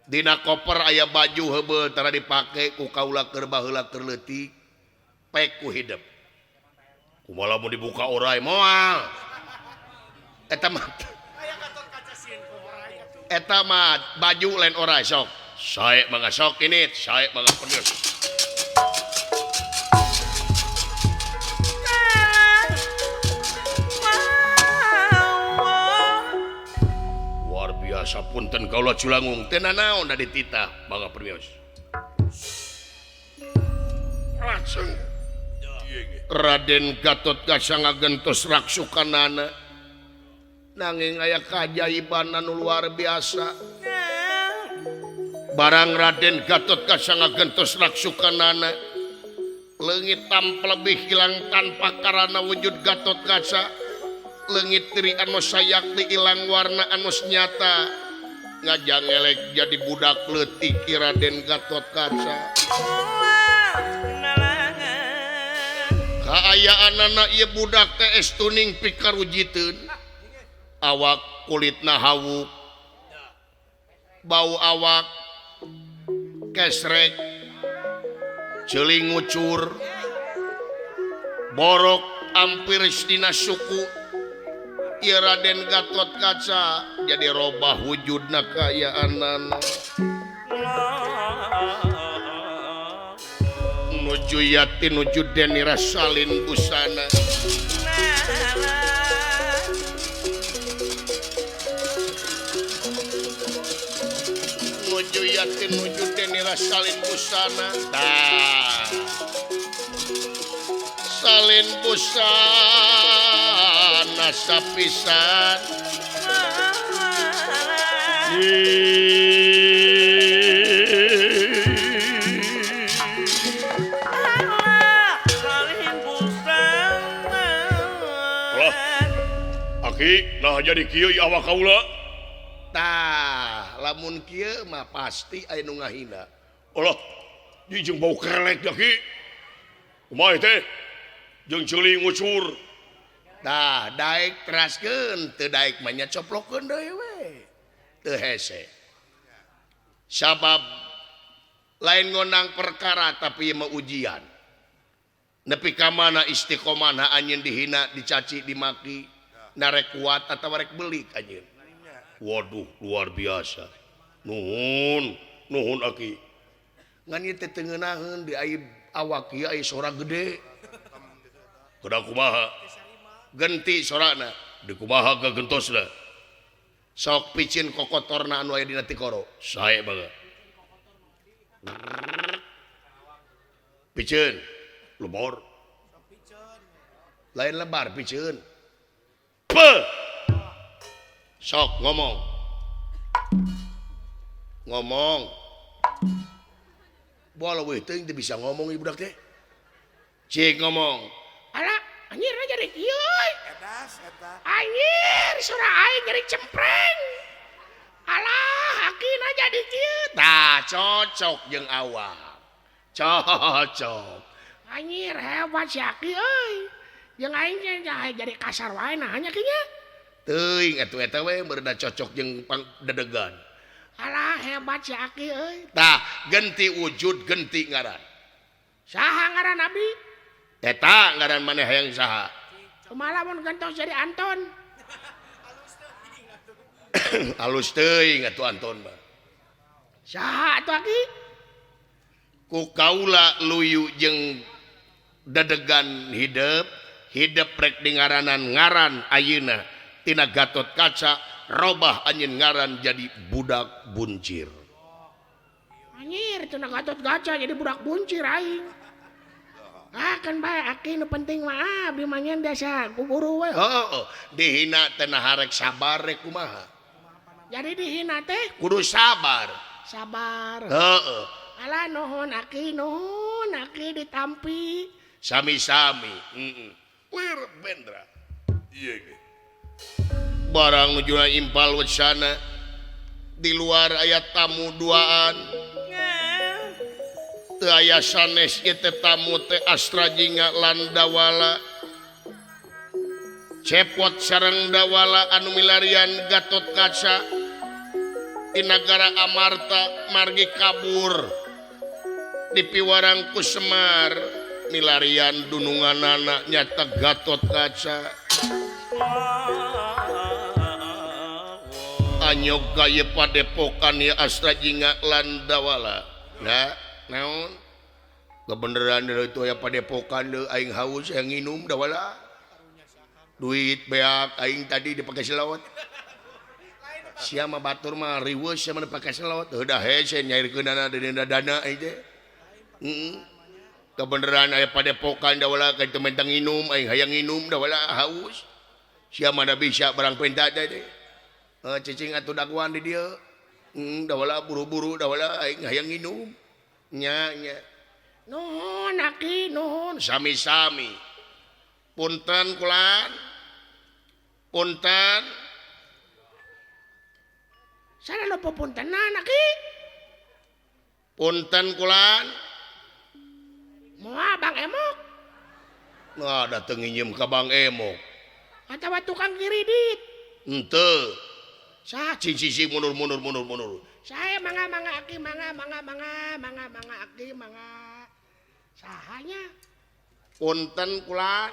Dina koper aya baju heubeul tara dipake ku kaula keur baheula keur leutik. Pek ku hidep. Kumaha lamun dibuka orai moal. Eta mah eta mah baju lain orai sok. Sae mangga sok ini, sae mangga pedes. Luar biasa punten kaula culangung teu nanaon da dititah mangga permios. Langsung Raden Gatot Kaca ngagentos raksukanana nanging aya keajaiban anu luar biasa. Barang Raden Gatot Kaca ngagentos raksukanana leungit tanpa lebih hilang tanpa karana wujud Gatot Kaca leungit diri anu sayakti ilang warna anu nyata ngajangelek jadi budak leutik Raden Gatot Kaca. Kaayaan anak ieu budak teh estuning pikarujiteun awak kulitna hawuk bau awak kesrek ceuling ngucur borok ampir dina suku ieu Raden Gatot Kaca jadi robah wujudna kaayaanana nuju yati nuju denira salin busana nuju yati nuju denira salin busana tah salin busana sapisan Aki, nah jadi kieu awak kaula. Tah, lamun kieu mah pasti aya nu ngahina. Allah, jeung bau kerlek ya ki. Kumaha teh? Jeung ceuli ngucur. Tah, daek teraskeun, teu daek mah nya coplokeun deui we. Teu hese. Sabab lain ngonang perkara tapi mah ujian. Nepi ka mana istiqomahna anjeun dihina, dicaci, dimaki. Narek kuat atau rek beli anjeun. Waduh, luar biasa. Nuhun, nuhun aki. Ngan ieu teh teu ngeunaheun di aib awak ieu aya sora gede. Kuda kumaha? Genti sorana. Di kumaha gagentosna? Sok picin kokotorna anu aya dina tikoro. Sae banget. Piceun, lebor. Lain lebar piceun. Sok ngomong. Ngomong. Bola weh teuing teu bisa ngomong ieu budak teh. Cik ngomong. Alah, anjir jadi kieu euy. Anjir, sora aing jadi cempreng. Alah, akina jadi kieu. Tah, cocok jeung awak. Cocok. Anjir, hebat si aki euy. Jeung aing jadi kasar wae nah nya kieu nya. Teuing atuh eta we meureun cocok jeung dedegan. Alah hebat si aki euy. Tah, genti wujud genti ngaran. Saha ngaran abi? Eta ngaran maneh hayang saha? Kumaha lamun gentos jadi Anton? Alus teuing atuh Anton mah. Saha atuh aki? Ku kaula luyu jeung dedegan hidep, hidep rek di ngaranan ngaran ayeuna tina Gatot Kaca robah anjeun ngaran jadi budak buncir. Anjir tina Gatot Kaca jadi budak buncir aing. Ah kan bae aki nu penting mah abdi mah nyen desa ku guru we. Heuh, dihina teh nah rek sabar rek kumaha. Jadi dihina teh kudu sabar. Sabar. Heuh. Alah nuhun aki nuhun aki ditampi. Sami-sami. Heeh. Wir Bendra. Ieu ge. Barang nuju impal wesana di luar aya tamu duaan. Teu aya sanes ieu teh tamu teh Astra Jingga lan Dawala. Cepot sareng Dawala anu milarian Gatot Kaca. Di nagara Amarta margi kabur di piwarang ku Semar milarian dununganana nyata Gatot Kaca anyog gaya padepokan ya Astra Jingga lan Dawala. Nah, naon kebeneran deui itu aya padepokan deui aing haus yang nginum Dawala. Duit beak aing tadi dipake selawat. Sia mah batur mah riweuh sia mah dipake selawat. Heudah hese nyairkeunana dana aing teh. Heeh. Kebeneran aya padepokan Dawala ka teu mentang nginum aing hayang nginum Dawala haus. Sia mah da bisa barang penta teh. Cicing atuh daguan di dieu. Dawala buru-buru Dawala aing hayang nginum. Nya nya. Nuhun aki nuhun sami-sami. Punten kulan. Punten. Sana lupa puntenan aki. Punten kulan. Moal Bang Emok. Nah dateng nginjem ka Bang Emok. Atawa tukang kiridit. Henteu. Sah cing cing mundur mundur mundur mundur. Saya mangga mangga aki mangga mangga mangga mangga mangga aki mangga. Sahanya. Punten kulan.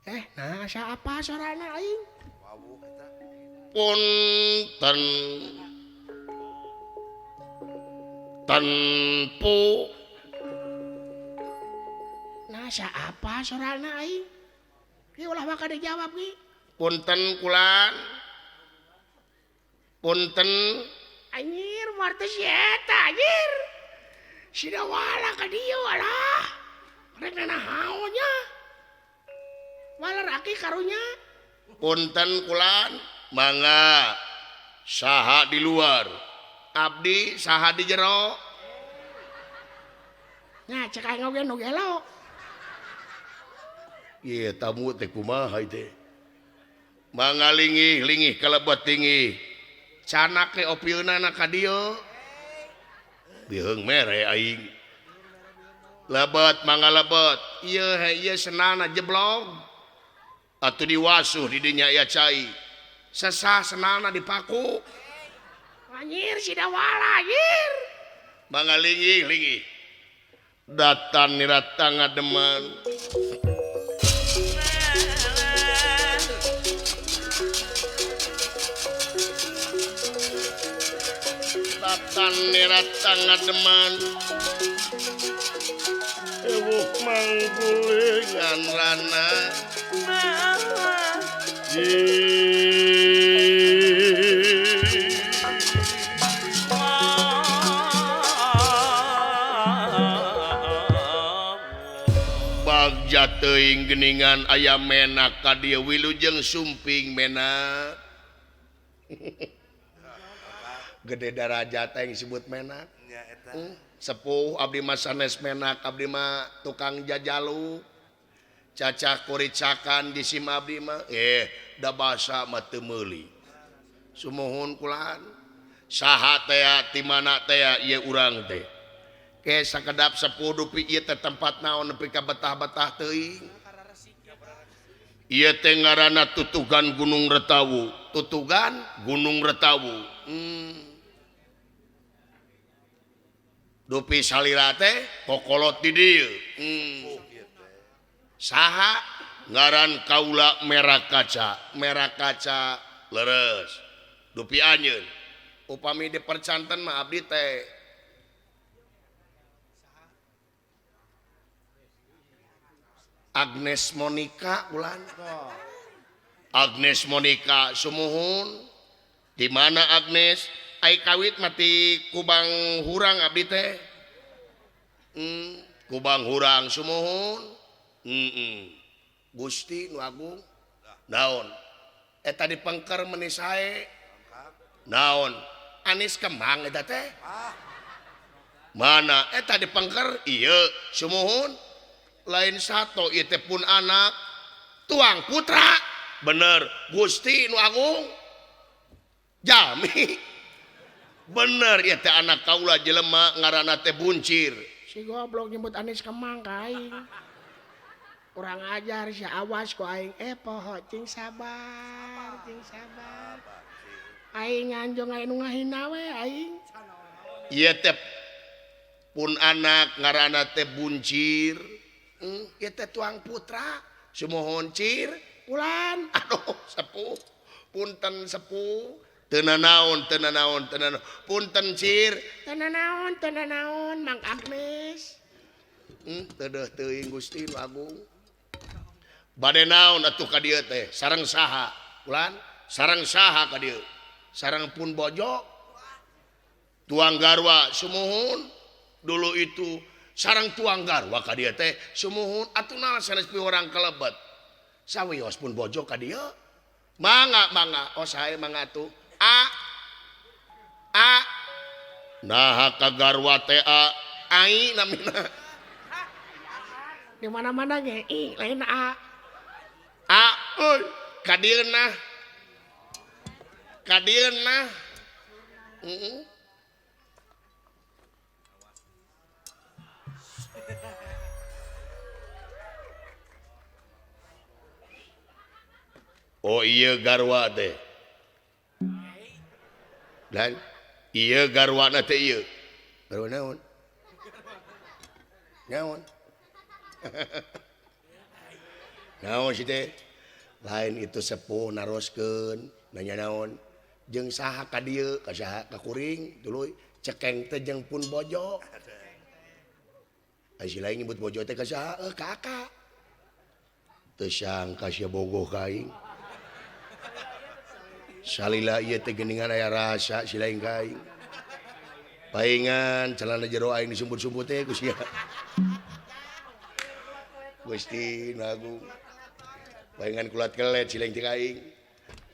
Nah asa apa sorana aing? Punten. Tenpu. Nah asa apa sorana aing? Ki ulah waka dijawab ki. Punten kulan. Punten. Anjir marteu si eta anjir. Si Dawala ka dieu alah. Rek nanahaonnya. Waler aki karunya. Punten kulan. Mangga. Saha di luar. Abdi saha di jero. Nya cek aing oge nu gelo. Ieu tamu teh kumaha teh. Mangga lingih lingih kalebet tingih. Canak ke opieunana ka dieu. Biheung mere aing. Lebet mangga lebet. Ieu he ieu senana jeblog. Atuh diwasuh di dinya aya cai. Sesah senana dipaku. Anjir si Dawala anjir. Mangga lingih lingih. Datan nirata ngademan. Datan nirata ngademan. Ewuh manggulingan rana. Bagja teuing geuningan aya menak ka dieu wilujeng sumping menak. Gede darajat yang disebut menak. Sepuh abdi mah sanes menak, abdi mah tukang jajalu. Cacah kuricakan di sim abdi mah da basa mah teu meuli. Sumuhun kulan. Saha tea ti mana tea ieu urang teh. Ke sakedap sepuh dupi ieu teh tempat naon nepi ka betah-betah teuing. Ieu teh ngaranna Tutugan Gunung Retawu. Tutugan Gunung Retawu. Dupi salira teh kokolot di dieu. Saha ngaran kaula merah kaca, merah kaca leres. Dupi anjeun. Upami dipercanten mah abdi teh Agnes Monica ulan. Agnes Monica sumuhun. Di mana Agnes? Ai kawit mati Kubang Hurang abdi teh. Kubang Hurang sumuhun. Gusti nu agung. Naon? Eta dipengker meuni sae. Naon? Anis kembang eta teh. Mana eta dipengker? Ieu sumuhun. Lain sato ieu teh pun anak tuang putra. Bener Gusti nu agung. Jami. Bener ieu teh anak kaula jelema ngaranna teh Buncir. Si goblok nyebut Anis kemang ka aing. Kurang ajar si awas ku aing poho cing sabar, cing sabar. Aing nganjong aya nu ngahina we aing. Ieu teh pun anak ngaranna teh Buncir. Ieu teh tuang putra. Sumuhun Cir. Ulan. Aduh sepuh. Punten sepuh. Teu nanaon, teu nanaon, teu nanaon. Punten Cir. Teu nanaon, teu nanaon Mang Agnes. Teu teuing Gusti nu Agung. Bade naon atuh ka dieu teh? Sareng saha? Ulan, sareng saha ka dieu? Sareng pun bojo. Tuang garwa sumuhun dulu itu sareng tuang garwa ka dieu teh sumuhun atuh naon sanes piwarang kalebet. Sawios pun bojo ka dieu. Mangga mangga oh sae mangga atuh. A A naha ka garwa teh A ai namina. Di mana-mana ge I lain A. A euy ka dieu nah. Ka dieu nah. Heeh. Oh iya garwa teh. Dan iya garwana teh ieu. Garwa naon? Naon? Naon sih teh? Lain itu sepuh naroskeun, nanya naon? Jeung saha ka dieu, ka saha ka kuring, tuluy cekeng teh jeung pun bojo. Ai si lain nyebut bojo teh ka saha? Ka aka. Teu sangka sia bogoh ka aing. Salila ieu teh geuningan aya rasa si lain ka aing. Paingan celana jero aing disumput-sumput teh ku sia. Gusti nu Agung. Paingan kulat kelet si lain teh ka aing.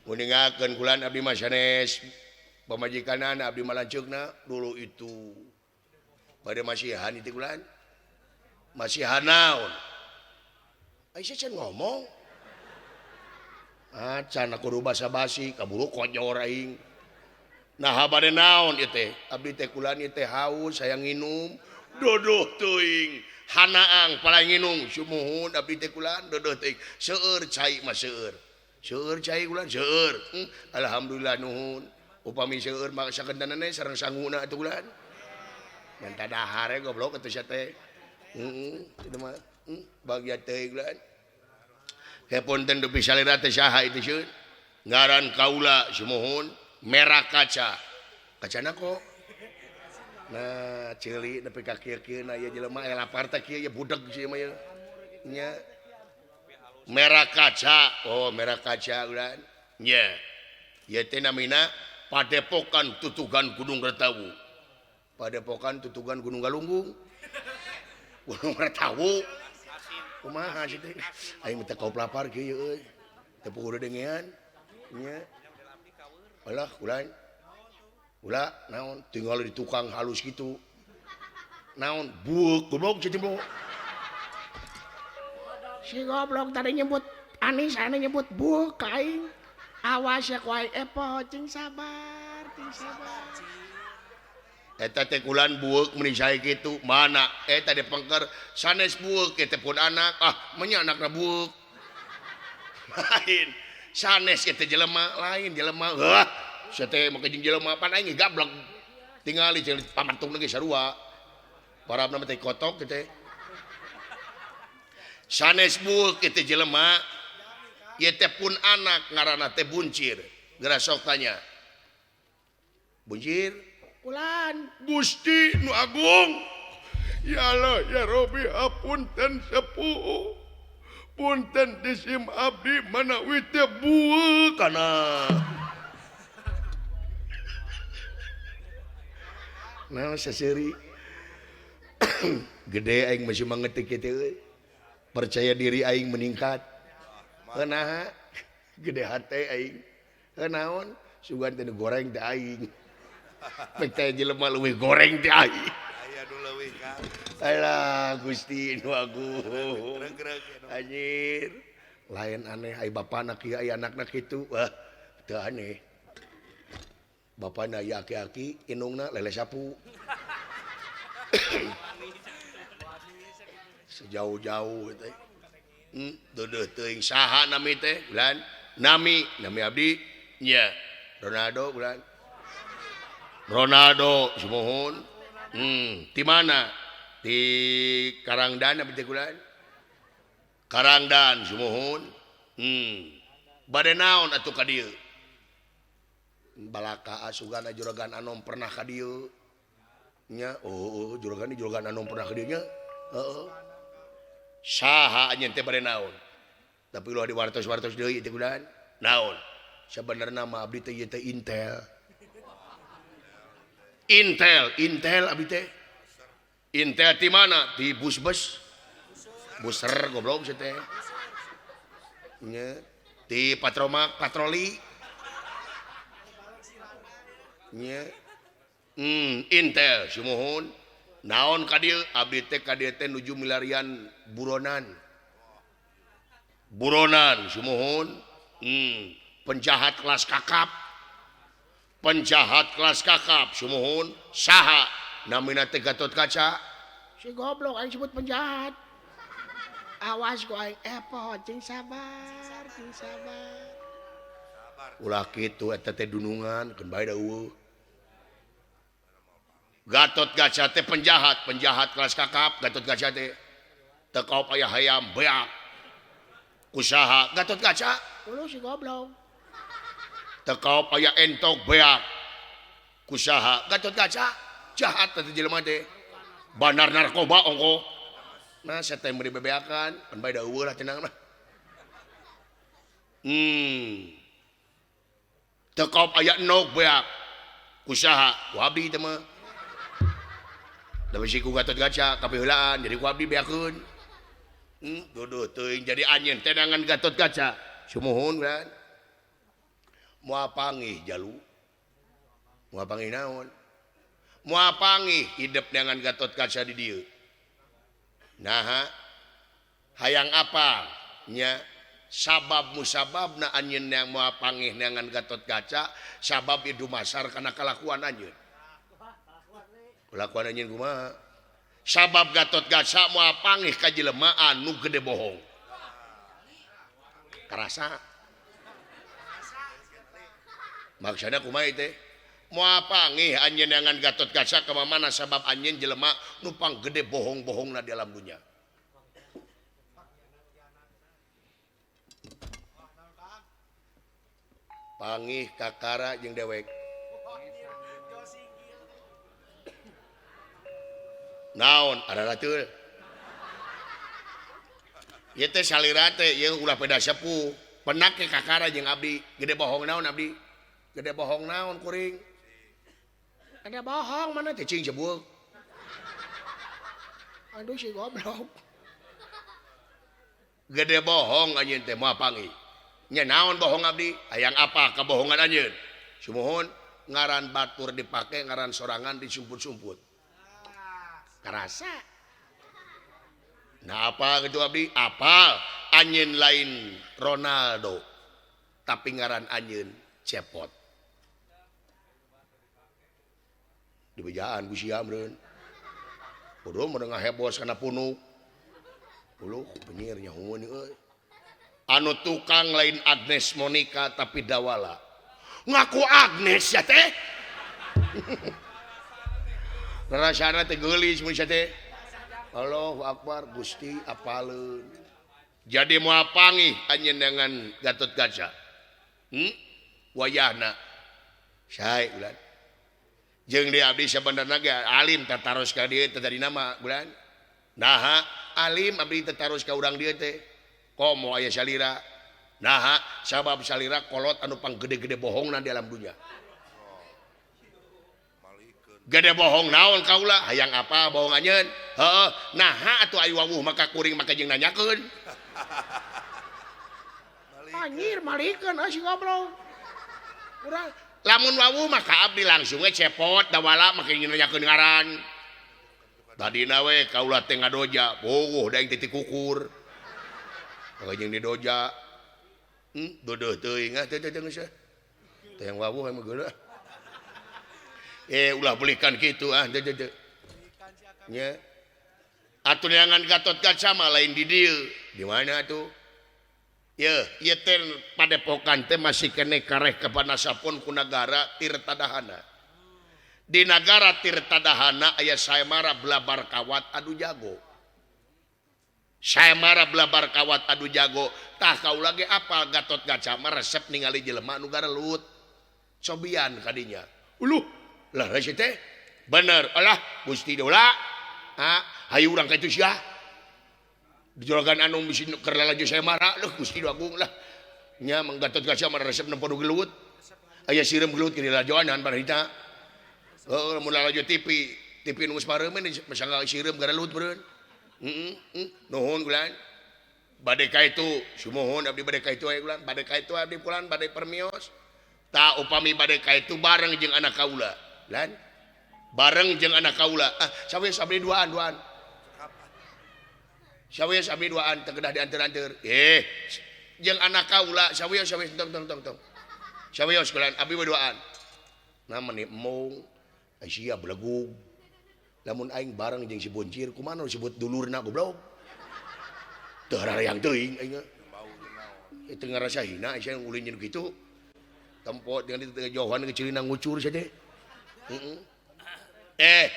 Nguningakeun kulan abdi mah sanes pamajikanana abdi mah lanceukna dulu itu. Bade masihan itu kulan. Masihan naon? Ai sia can ngomong. Acan aku kudu basa-basi kaburu kojor aing. Nah bade naon ieu teh? Abdi teh kulan ieu teh haus hayang nginum. Dodoh teuing. Hanaang pala nginum sumuhun abdi teh kulan dodoh teuing. Seueur cai mah seueur. Seueur cai kulan seueur. Alhamdulillah nuhun. Upami seueur mah sakentenane sareng sanguna atuh kulan. Ngan tadahar we goblok atuh sia teh. Heeh, kitu mah. Bagia teuing kulan. Hepunten dupi salira teh saha itu sieun? Ngaran kaula sumuhun merah kaca. Kacana kok. Nah, ceuli nepi ka kieu-kieu na ieu jelema aya lapar teh kieu ye budeg sieun mah ieu. Nya. Merah kaca. Oh, merah kaca ulan. Nya. Ieu teh namina Padepokan Tutugan Gunung Retawu. Padepokan Tutugan Gunung Galunggung. Gunung Retawu. Kumaha sih teh? Aing teh kau lapar kieu euy. Teu puguh dengean. Nya. Alah, ulan. Ulah naon tinggal di tukang halus gitu. Naon buuk goblok cicing goblok. Si goblok tadi nyebut Anis, ane nyebut buuk ka aing. Awas ya ku aing epo cing sabar, cing sabar. Eta teh kulan bueuk meuni sae kitu mana eta dipengker sanes bueuk eta pun anak ah menya anakna bueuk lain sanes eta jelema lain jelema heuh sia teh make jeung jelema pan aing gablek tingali jeung pamantung ge sarua parabna mah teh kotok teh sanes bueuk eta jelema ieu teh pun anak ngaranna teh Buncir geura sok tanya Buncir Ulan. Gusti nu Agung. Ya Allah ya Robi hapunten sepuh. Punten disim abdi manawi teh bueuk kana. Naon saseuri. Gede aing masih mangetik kitu euy. Percaya diri aing meningkat. Naha? Gede hate aing. Naon? Sugan teh goreng teh aing. Pek teh jelema leuwih goreng teh aing. Aya nu leuwih kan. Alah Gusti nu Agung. Anjir. Lain aneh ai bapana kieu ai anakna kitu. Wah, teu aneh. Bapana aya aki-aki indungna lele sapu. Sejauh-jauh teh. Deudeuh teuing saha nami teh? Ulan nami, nami abdi nya. Ronaldo bulan. Ronaldo sumuhun. Di mana? Di Karangdan abdi teh kulan. Karangdan sumuhun. Bade naon atuh ka dieu? Balaka asugana juragan Anom pernah ka dieu. Nya, oh juragan juragan Anom pernah ka dieu nya. Heeh. Saha anjeun teh bade naon? Tapi ulah diwartos-wartos deui teh kulan. Naon? Sabenerna mah abdi teh ieu teh Intel. Intel, Intel abdi teh. Intel di mana? Di bus-bus. Buser goblok sia teh. Nya, di patromak patroli. Nya. Intel sumuhun. Naon ka dieu? Abdi teh ka dieu teh nuju milarian buronan. Buronan sumuhun. Penjahat kelas kakap. Penjahat kelas kakap sumuhun. Saha namina teh Gatot Kaca. Si goblok aing sebut penjahat. Awas ku aing epo cing sabar, cing sabar. Ulah kitu eta teh dunungan keun bae da eueuh. Gatot Kaca teh penjahat, penjahat kelas kakap Gatot Kaca teh. Teu kaop aya hayam beak. Kusaha Gatot Kaca? Uluh si goblok. Teu kaop aya entok beak. Kusaha Gatot Kaca? Jahat teh jelema teh. Bandar narkoba ongko. Nah, saya teh meuli bebeakan, pan bae da eueuh lah tenang mah. Teu kaop aya endog beak. Kusaha? Ku abdi teh mah. Da bisi ku Gatot Kaca kapiheulaan jadi ku abdi beakeun. Duduh teuing jadi anjeun teh nangan Gatot Kaca. Sumuhun kan. Moal panggih jalu. Moal panggih naon? Moal panggih hidep dengan Gatot Kaca di dieu. Naha hayang apa nya sabab musababna anjeun yang moal panggih dengan Gatot Kaca sabab ieu dumasar kana kalakuan anjeun. Kalakuan anjeun kumaha? Sabab Gatot Kaca moal panggih ka jelema anu gede bohong. Karasa. Maksudna kumaha teh? Moal panggih anjeun dengan Gatot Kaca ka mana sabab anjeun jelema nu panggede bohong-bohongna di alam dunya. Panggih kakara jeung dewek. Naon ararateul? Ieu teh salira teh ieu ulah peda sepuh. Penak ke kakara jeung abdi, gede bohong naon abdi? Gede bohong naon kuring? Ada bohong mana teh cing jebul. Aduh si goblok. Gede bohong anjeun teh moal panggih. Nya naon bohong abdi? Hayang apa kabohongan anjeun? Sumuhun ngaran batur dipake ngaran sorangan disumput-sumput. Karasa. Nah apa gitu abdi? Apal anjeun lain Ronaldo tapi ngaran anjeun Cepot. Dibejaan ku sia meureun. Bodoh mah ngahebos kana punuk. Uluh penyir nyahoeun euy. Anu tukang lain Agnes Monica tapi Dawala. Ngaku Agnes ya teh. Rasana teh geulis mun sia teh. Allahu Akbar Gusti apaleun. Jadi moal panggih anjeun dengan Gatot Kaca. Wayahna. Sae ulah. Jeung di abdi sabenerna ge alim tataros ka dieu teh tadi nama bulan. Naha alim abdi tataros ka urang dieu teh. Komo aya salira. Naha sabab salira kolot anu panggede-gede bohongna di alam dunya. Gede bohong naon kaula hayang apa bohong anjeun? Heeh, naha atuh ayu wawuh maka kuring maka jeung nanyakeun. Anjir malikeun euy si goblok. Urang lamun wawuh maka abdi langsung we cepot Dawala maka jeung nanyakeun ngaran. Tadina we kaula teh ngadoja, bogoh da aing teh tikukur. Maka jeung didoja. Dodoh teuing ah teh teh geus. Teh yang wawuh emang geuleuh. Ulah belikan gitu ah teh teh. Nya. Atuh neangan Gatot Kaca mah lain di dieu. Di mana atuh? Ye, ieu teh padepokan teh masih keneh kareh kepanasapun ku nagara Tirtadahana. Di nagara Tirtadahana aya Saemara Blabar Kawat adu jago. Saemara Blabar Kawat adu jago. Tah kaula ge apal Gatot Kaca mah resep ningali jelema nu garelut. Cobian kadinya. Uluh, lah rese teh bener. Alah, Gusti Dola. Ha, hayu urang ka itu sia. Dijorogan anu bisi keur lalajo Saemara leuh Gusti Agung lah. Nya Mang Gatot Kaca mah resep nempo nu gelut. Aya sireum gelut keur lalajoanan barita. Heuh, lamun lalajo TV, TV nu geus pareumeun masangga sireum garelut meureun. Heeh, nuhun kulan. Bade ka itu, sumuhun abdi bade ka itu aya kulan, bade ka itu abdi kulan, bade permios. Tah upami bade ka itu bareng jeung anak kaula. Lan bareng jeung anak kaula. Ah, sawios abdi duaan duaan. Sawios abdi duaan teu kedah dianteur-anteur. Eh, jeung anak kaula sawios sawios tong tong tong tong. Sawios kulan abdi duaan. Nah meni embung, sia belegug. Lamun aing bareng jeung si Boncir kumaha nu disebut dulurna goblok. Teu hararayang teuing aing mah. Teu ngarasa hina sia ulin jeung kitu. Tempo dengan itu jauhan ke Cilina ngucur saja. Eh,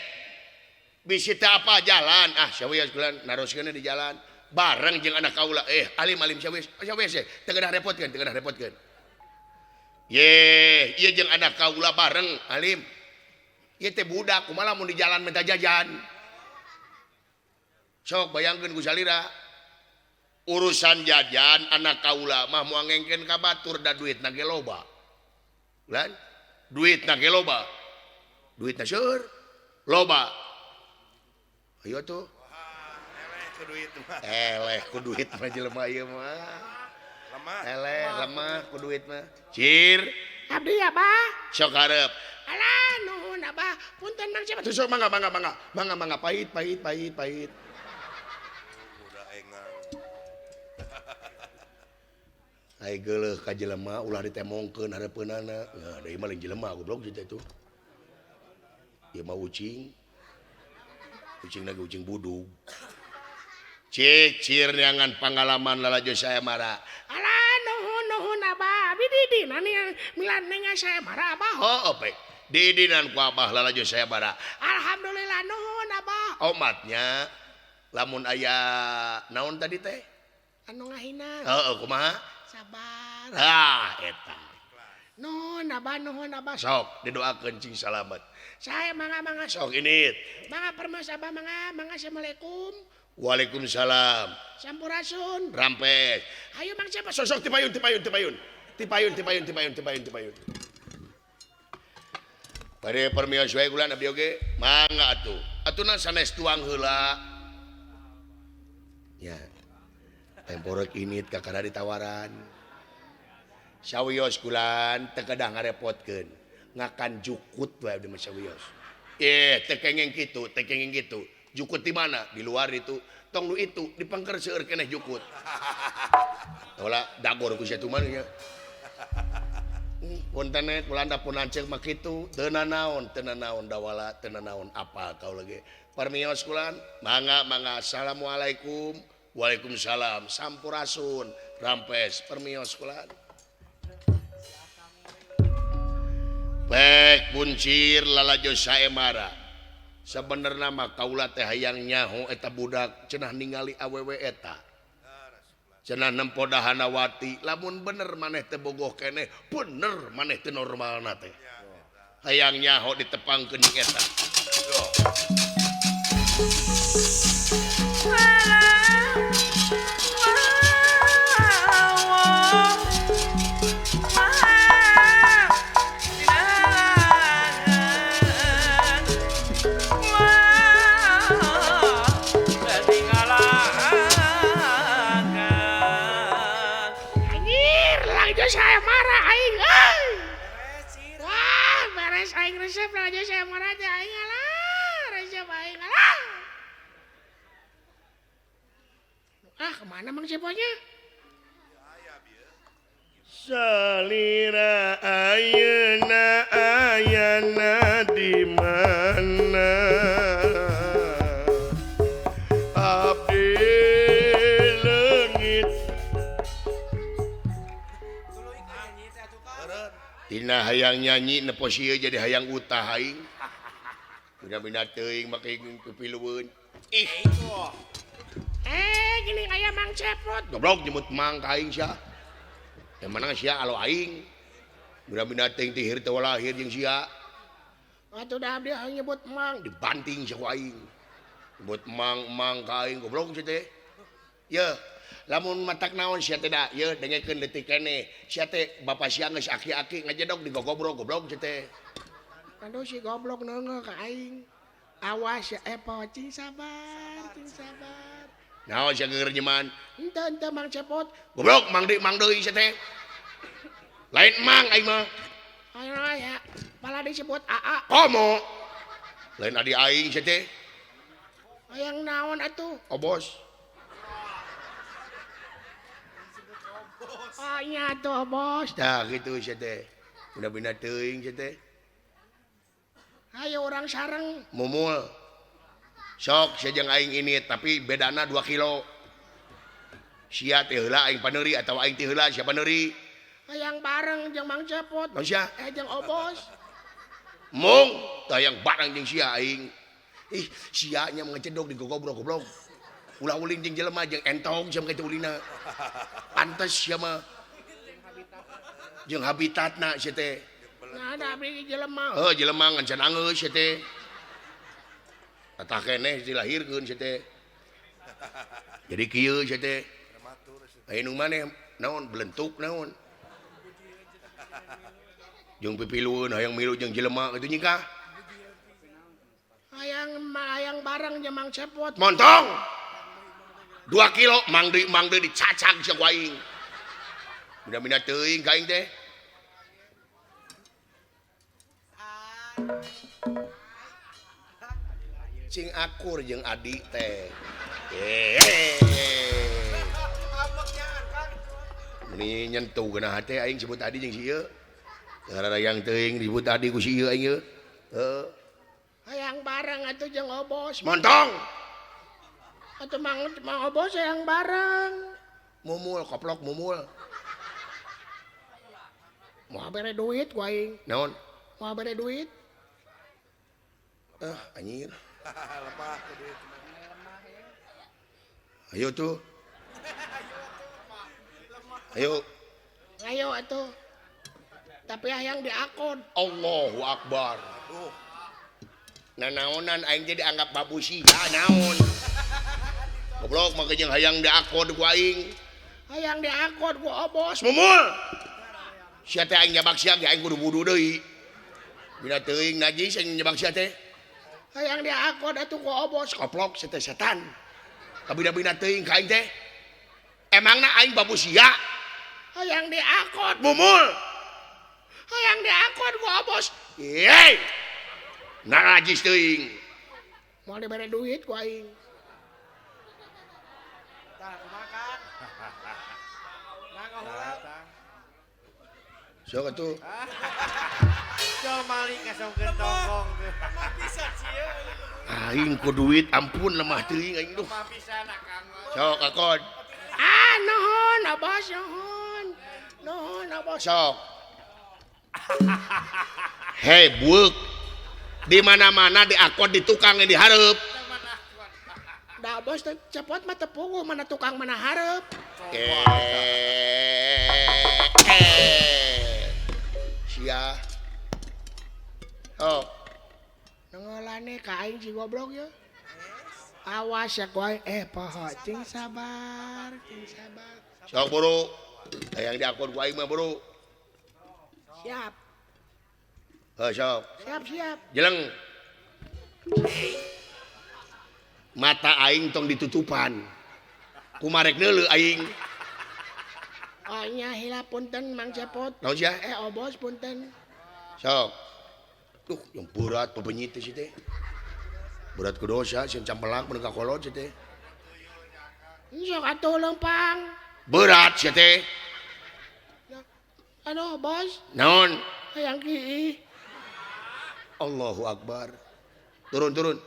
bisi teh apa jalan? Ah, sawios kulan naroskeun di jalan bareng jeung anak kaula. Eh, alim alim sawios, sawios teh teu kedah repotkeun, teu kedah repotkeun. Ye, ieu jeung anak kaula bareng alim. Ieu teh budak kumaha lamun di jalan minta jajan. Sok bayangkeun ku salira. Urusan jajan anak kaula mah moal ngengken ka batur da duitna ge loba. Lan duitna ge loba. Duitna seueur loba. Ayo tuh. Eleh ku duit mah. Eleh ku duit mah jelema ieu mah. Lemah. Eleh lemah ku duit mah. Cir. Abdi Abah. Sok hareup. Alah nuhun Abah. Punten Mang siapa? Sok mangga mangga mangga. Mangga mangga pahit pahit pahit pahit. Udah engang. Ai geuleuh ka jelema ulah ditemongkeun hareupeunana. Nah, deui mah lain jelema goblok kitu tuh. Ieu mah ucing. Ucing lagi ucing budug. Cik cir neangan pangalaman lalajo Saemara. Alah nuhun nuhun Abah. Abdi didinan milan ningal Saemara Abah. Heuh pe. Didinan ku Abah lalajo Saemara. Alhamdulillah nuhun Abah. Omatnya lamun aya naon tadi teh? Anu ngahina. Heuh kumaha? Sabar. Ah eta. Nuhun Abah nuhun Abah. Sok didoakeun cing salamet. Saya mangga mangga sok init. Mangga permos Abah mangga mangga assalamualaikum. Waalaikumsalam. Sampurasun. Rampes. Ayo Mang siapa? Sosok tipayun tipayun tipayun. Tipayun tipayun tipayun tipayun tipayun. Bade permios wae kulan abdi oge. Mangga atuh. Atuna sanes tuang heula. Ya. Temporek init kakara ditawaran. Sawios kulan teu kedah ngarepotkeun. Ngakan jukut wae abdi mah sawios. Eh, teu kengeng kitu, teu kengeng kitu. Jukut di mana? Di luar itu. Tong nu itu dipengker seueur keneh jukut. Tah dagor ku sia mah nya. Punten we kulan da pun lanceuk mah kitu, teu nanaon, teu nanaon dawala, teu nanaon apa kau lagi. Permios kulan, mangga mangga assalamualaikum. Waalaikumsalam. Sampurasun. Rampes permios kulan. Pek buncir lalajo Saemara. Sebenarna mah kaula teh hayang nyaho eta budak cenah ningali awewe eta. Cenah nempo Dahanawati, lamun bener maneh teh bogoh keneh, bener maneh teh normalna teh. Hayang nyaho ditepangkeun jeung eta. Saya marah aing euy. Wah, beres aing resep aja saya marah teh aing alah, resep aing alah. Ah, kemana Mang Ceponya? Salira ayeuna ayana di mana? Abdi leungit Tina hayang nyanyi nepo sieun jadi hayang utah aing. Bina-bina teuing make pipilueun. Ih. Eh, gini aya Mang Cepot. Goblok nyebut mang ka aing sia. Yang mana sia alo aing. Bina-bina teuing tihir teu lahir jeung sia. Atuh da abdi hayang nyebut mang. Dibanting sia ku aing. Nyebut mang-mang ka aing goblok sia teh. Yeuh, lamun matak naon sia teh da, yeuh dengekeun leutik keneh. Sia teh bapa sia geus aki-aki ngajedog digogobrok goblok sia teh. Aduh si goblok neungeuh ka aing. Awas ya cing sabar, cing sabar. Naon sia geureujeman? Henteu henteu Mang Cepot. Goblok mang deui mang deui sia teh. Lain mang aing mah. Ayo ya, malah disebut AA. Komo. Lain adi aing sia teh. Hayang naon atuh? Obos. Oh nya atuh obos. Tah kitu sia teh. Bina-bina teuing sia teh. Ayo orang sareng mumul. Sok sia jeung aing ini tapi bedana 2 kilo. Sia teh heula aing paneuri atawa aing teh heula sia paneuri. Hayang bareng jeung Mang Cepot. Naon sia? Jeung obos. Mung tah hayang bareng jeung sia aing. Ih, sia nya ngecedok digogobrok goblok. Ulah ulin jeung jelema jeung entong sia mah ulina. Pantes sia mah. Jeung habitatna sia teh. Nah, ada abdi jelema. Heuh, jelema ngan can anggeus sia teh. Tatah keneh dilahirkeun sia teh. Jadi kieu sia teh. Aya nu maneh naon belentuk naon. Jeung pipilueun hayang milu jeung jelema kitu nyingkah. Hayang hayang bareng jeung Mang Cepot. Montong. 2 kilo mang deui dicacag sia ku aing. Bina-bina teuing ka aing teh. Cing akur jeung adik teh. Meni nyentuh geunah teh aing sebut adi jeung si ieu. Gararayang teuing disebut adi ku si ieu aing ieu. Heuh. Hayang bareng atuh jeung obos. Montong. Atuh mang obos hayang bareng. Mumul koplok mumul. Moal bere duit ku aing. Naon? Moal bere duit. Ah, anjir. Lemah tuh duit. Ayo tuh. Ayo. Ayo atuh. Tapi hayang diakon. Allahu Akbar. Aduh. Nanaonan aing teh dianggap babu sia naon. Goblok mah jeung hayang diakon ku aing. Hayang diakon ku obos. Mumul. Sia teh aing nyabak sia ge aing kudu wudu deui. Bina teuing najis aing nyabak sia teh. Hayang diakon atuh ku obos. Koplok sia teh setan. Kabina-bina teuing ka aing teh. Emangna aing babu sia? Hayang diakon. Mumul. Hayang diakon ku obos. Yeay. Najis teuing. Moal dibere duit ku aing. Tah kumaha Kang? Sok atuh. Jol maling ngasongkeun tongkong. Aing ku duit ampun lemah teuing aing duh. Lemah pisan Akang. Sok akon. Ah nuhun abos nuhun. Nuhun abos. Sok. Hei bueuk. Di mana-mana diakon di tukang yang dihareup. Da bos cepot mah teu puguh mana tukang mana hareup. Sia. Oh. Nengolane ka aing si goblok ye. Awas ya ku aing poho cing sabar, cing sabar. Sok buru. Hayang diakon ku aing mah buru. Siap. Heuh sok. Siap siap. Jeleng. Mata aing tong ditutupan. Kumarek neuleuh aing. Oh nya hilap punten Mang Cepot. Naon sia? Obos punten. Sok. Duh, yang berat pebenyit teh si teh. Berat ku dosa sieun campelak mun ka kolot si teh. Sok atuh leumpang. Berat si teh. Aduh, bos. Naon? Hayang kiih. Allahu Akbar. Turun, turun.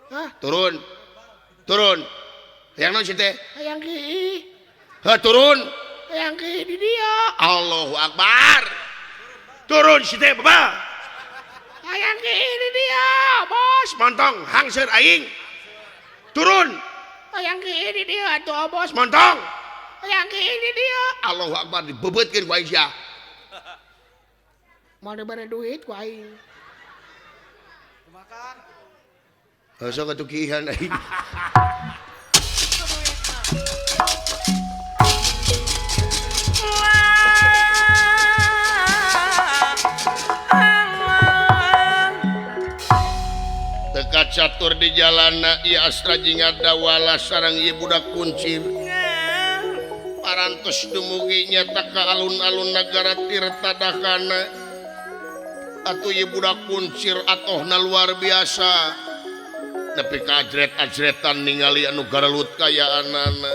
Hah? Turun. Turun. Hayang naon si teh? Hayang kiih. Heh, turun. Hayang kiih di dieu. Allahu Akbar. Turun si teh baba. Hayang ki ini dia, bos. Montong hangseur aing. Turun. Hayang ki ini dia atuh bos. Montong. Hayang ki ini dia. Allahu Akbar dibebeutkeun ku aing sia. Mau dibere duit ku aing. Kumaha Kang? Sok atuh kiihan aing. Teka catur di jalana ieu Astra jeung Dawala sareng ieu budak kuncir. Parantos dumugi nyata ka alun-alun nagara Tirta Dakana. Atuh ieu budak kuncir atohna luar biasa. Nepi ka ajret-ajretan ningali anu garelut kayaanana.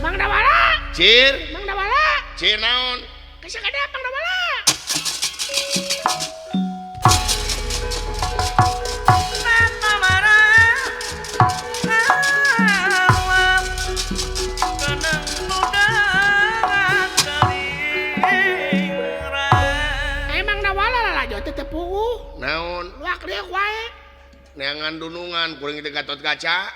Mang Dawala. Cir, Mang Dawala. Cir naon? Kasakadap Mang Dawala. Emang Dawala lalajo teh teu puguh. Naon? Luak liuk wae. Neangan dunungan kuring teh Gatot Kaca.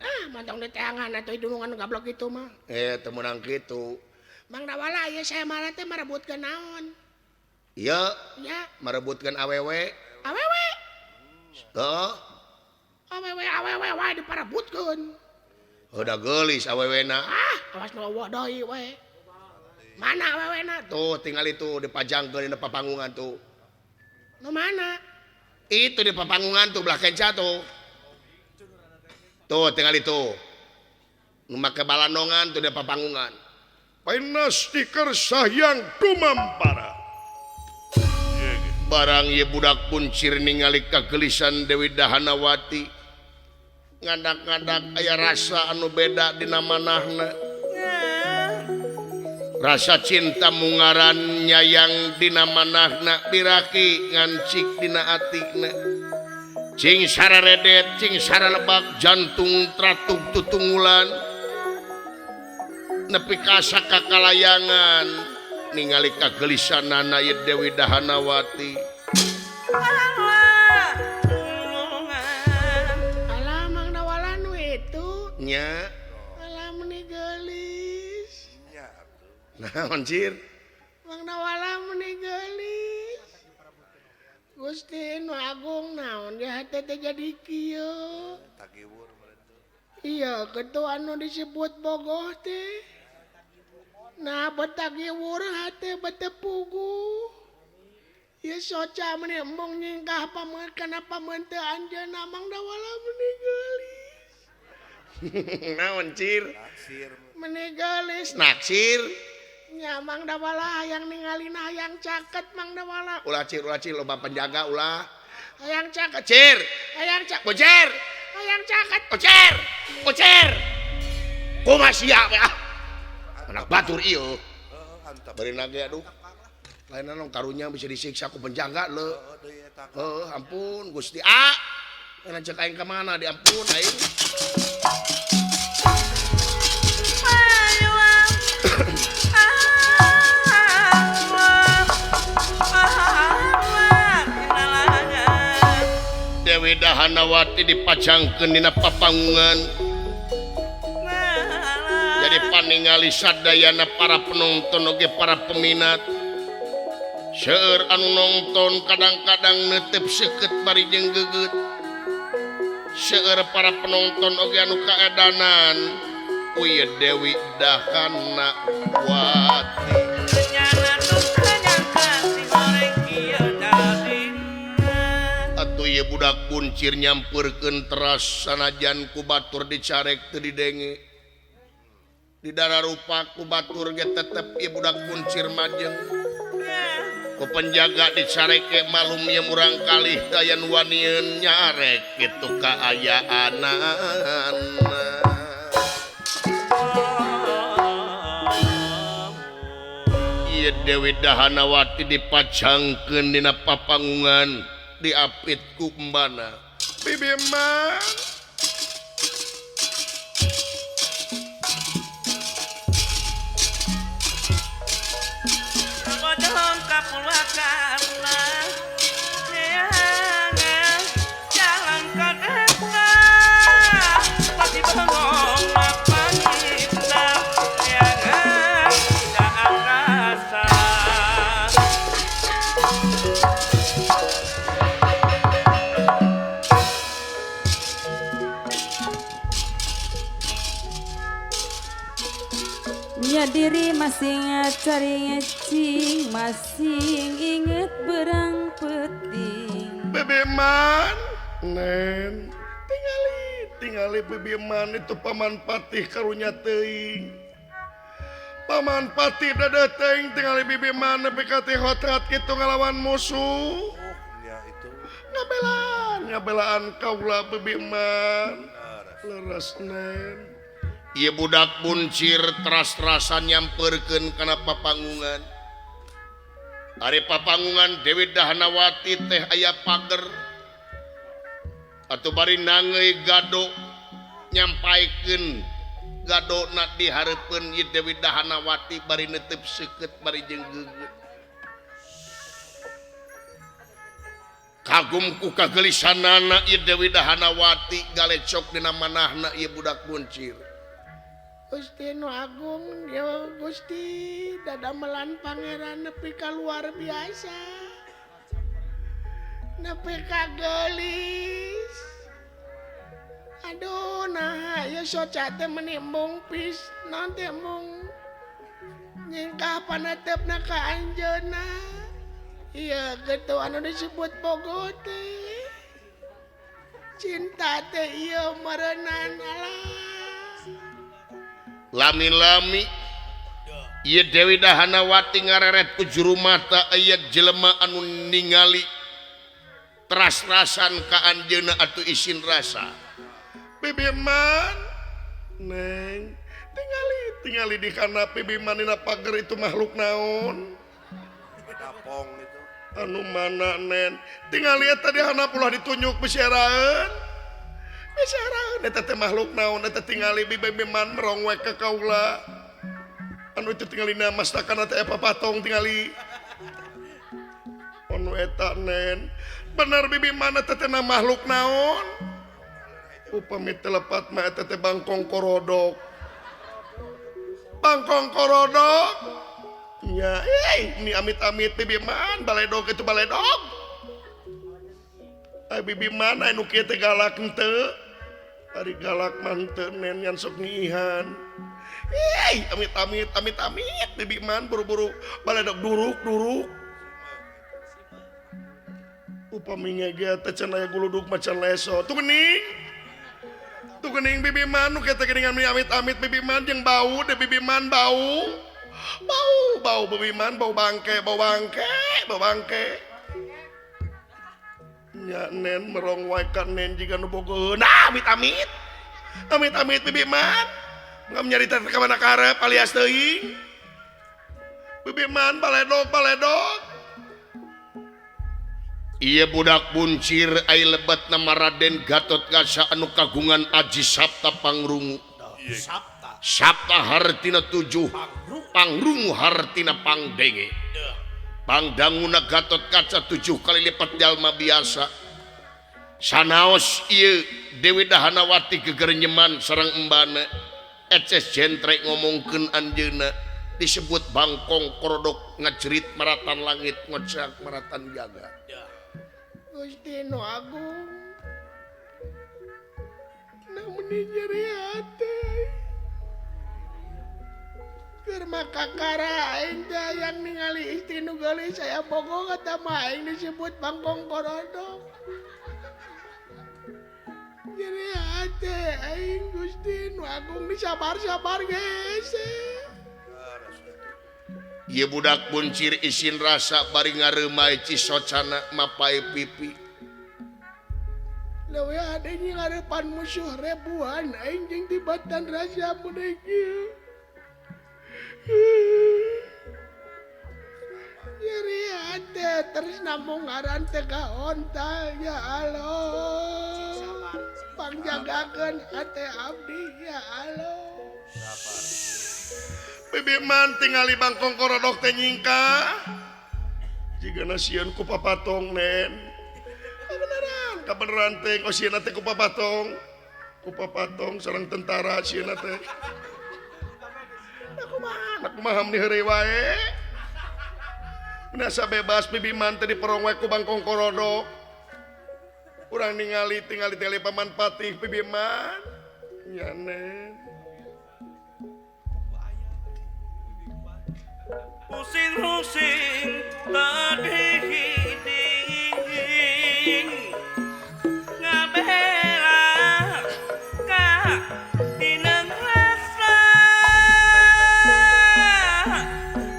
Ah, mantong di teangan atuh dunungan gablok kitu mah. Teu meunang kitu. Mang Dawala ieu saya marah teh marebutkeun naon? Ieu Nya, marebutkeun awewe. Awewe. Heeh. Awewe awewe wae diparebutkeun. Udah geulis awewena. Ah, awas nu eueuh deui we. Mana awewena? Tuh tinggal itu dipajangkeun dina papanggungan tuh. Nu mana? Itu di papanggungan tuh belah kenca tuh. Tuh tinggal itu. Nu make balandongan tuh di papanggungan. Panas stiker sahyang tumampara. Barang ieu budak kuncir ningali kagelisan Dewi Dahanawati. Ngadak-ngadak aya rasa anu beda dina manahna. Rasa cinta mungaran nyayang dina manahna biraki ngancik dina atikna. Cing sararedet, cing saralebak jantung tratug tutunggulan. Nepi ka sakakalayangan ningali kagelisanana ieu Dewi Dahanawati. Alah Mang Dawala nu itu. Nya. Alah meuni geulis. Naon cir? Mang Dawala meuni geulis. Gusti nu agung naon di hate teh jadi kieu. Iya, ketua anu disebut bogoh teh. Nah, betagiwur hate bete puguh. Ieu soca meuni embung nyingkah pameut kana pameut teu anjeunna Mang Dawala meuni geulis. Naon cir? Meuni geulis. Naksir. Nya Mang Dawala hayang ningalina hayang caket Mang Dawala. Ulah cir, loba penjaga ulah. Hayang caket, Cir, hayang caket, bocer, hayang caket. bocer, bocer. Kumaha sia we ah. Anak batur ieu. Bari nage aduh. Lain anu karunya bisa disiksa ku penjaga leuh. Heuh, ampun Gusti A. Kana cek aing ka mana diampun aing. Dewi Dahanawati dipajangkeun dina papanggungan. Jadi paningali sadayana para penonton oge para peminat. Seueur anu nonton kadang-kadang neuteup seukeut bari jeung geget. Seueur para penonton oge anu kaedanan. Uy Dewi Dahanawati. Atuh ieu budak kuncir nyampeurkeun teras sanajan ku batur dicarek teu didenge. Di dararupa ku batur ge tetep ieu budak kuncir majeng. Ku penjaga dicareke malum ieu murang kalih dayan wanieun nyarek kitu kaayaanana. Ieu Dewi Dahanawati dipajangkeun dina papanggungan diapit ku embana. Bibi mah Purwakarta neangan jalan ka desa pati bengong mapangitna neangan da angkasa. Nya diri masing cari ngecing masing inget berang peting. Bebeman nen tingali tingali bebeman itu paman patih karunya teuing. Paman patih dadah teuing tingali bebeman nepi ka teh hotrat kitu ngalawan musuh. Ya itu. Ngabelaan ngabelaan kaula bebeman. Leres nen. Ieu budak buncir teras-terasan nyamperkeun kana papanggungan. Ari papanggungan Dewi Dahanawati teh aya pager. Atuh bari nangeui gado nyampaikeun gadona di hareupeun ieu Dewi Dahanawati bari neuteup seukeut bari jeung geugeuh. Kagum ku kagelisanana ieu Dewi Dahanawati galecok dina manahna ieu budak buncir. Gusti nu agung ya Gusti dadamelan pangeran nepi ka luar biasa nepi ka geulis. Aduh nah ya soca teh meni embung pis naon teh embung nyingkah panetepna ka anjeunna. Ieu kitu anu disebut bogoh teh cinta teh ieu meureunan alah. Lami-lami ieu Dewi Dahanawati ngareret ku juru mata aya jelema anu ningali teras-rasan ka anjeunna atuh isin rasa. Bebeman neng tingali tingali di kana bebeman dina pager itu makhluk naon? Dapong itu. Anu mana nen? Tingali eta di handap ulah ditunjuk biseraeun. Biseraeun eta teh makhluk naon eta tingali bebeman merong we ka kaula. Anu itu tingali na mastakana teh papatong tingali. Anu eta nen. Bener bebeman eta teh makhluk naon? Upami telepat mah eta teh bangkong korodok. Bangkong korodok. Nya, ini amit-amit bebeman baledog itu baledog. Ai bebeman anu kieu teh galak henteu. Ari galak mah henteu nen nyan sok ngiihan. Amit-amit amit-amit bebeman buru-buru baledog duruk-duruk. Upami ngege teh cenah aya guludug macan leso. Tuh geuning. Tuh geuning bebeman nu kieu teh geuningan amit-amit bebeman jeung bau deh bebeman bau. Bau bau bebeman bau bangke bau bangke bau bangke. Nya nen merong wae ka nen jiga nu bogoheun. Nah, amit-amit. Amit-amit bebeman. Ngam nyarita ka mana karep alias teuing. Bebeman baledog baledog. Ieu budak buncir ai lebet nama Raden Gatotkaca anu kagungan aji Sapta Pangrungu. Sapta. Sapta hartina tujuh, pangrungu hartina pangdenge. Pangdanguna Gatotkaca 7 kali lipat jalma biasa. Sanaos ieu Dewi Dahanawati gegerenyeman sareng embana. Eces jentrek ngomongkeun anjeunna disebut bangkong korodok ngajerit maratan langit ngocak maratan jagat. Gusti nu agung namun nyeri hati keur makakara aing teh yang ningali istri nu geulis saya bogoh kata mah aing disebut bangkong korodok. Nyeri hati aing Gusti nu agung disabar-sabar geus. Ieu budak buncir isin rasa bari ngareumai cisocana mapai pipi. Leuwih ade ngarepan musuh ribuan aing jeung tibatan rasa mun kieu. Nyeri hate terus namung ngaran teh ka onta ya Allah. Pangjagakeun hate abdi ya Allah. Bebeman tingali bangkong korodok teh nyingkah. Jigana sieun ku papatong nen. Kabeneran, kabeneran teh oh sieunna teh ku papatong. Ku papatong sareng tentara sieunna teh. Kumaha, kumaha meni heureuy wae. Menasa bebas bibiman teh diperong wae ku bangkong korodok. Urang ningali tingali-tingali paman patih bibiman. Nya nen. Pusing-pusing tadi hiding ngabela ka tineng rasa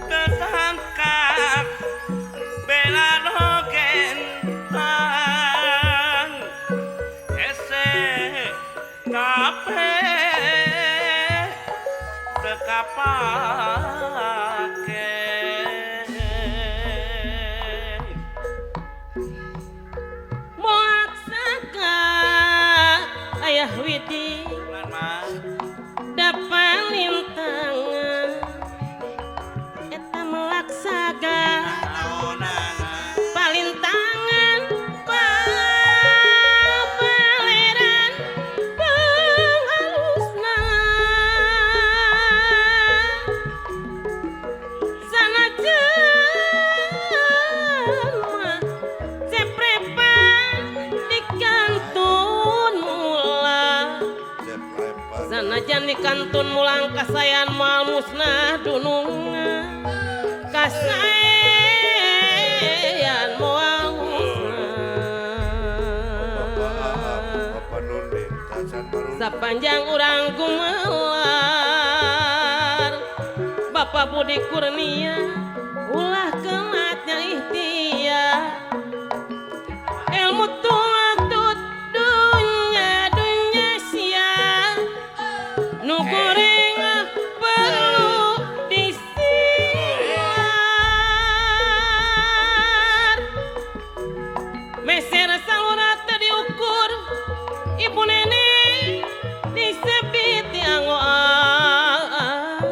tetangkap bela nogentang ese kape tekapake. Ayah Widi dapat lintangan eta melaksaga palintangan pabaleran panghalusna sanajan mah ceprepan di kantun sanajan di kantun mulang kasayan moal musnah dunungan kasayan moal musnah sapanjang urang gumelar Bapak Budi Kurnia ulah kelatnya ikhtiar ilmu tuatut dunya dunya sia nu goreng perlu disiar meser salurat teu diukur ibu nenek disebit diango-ango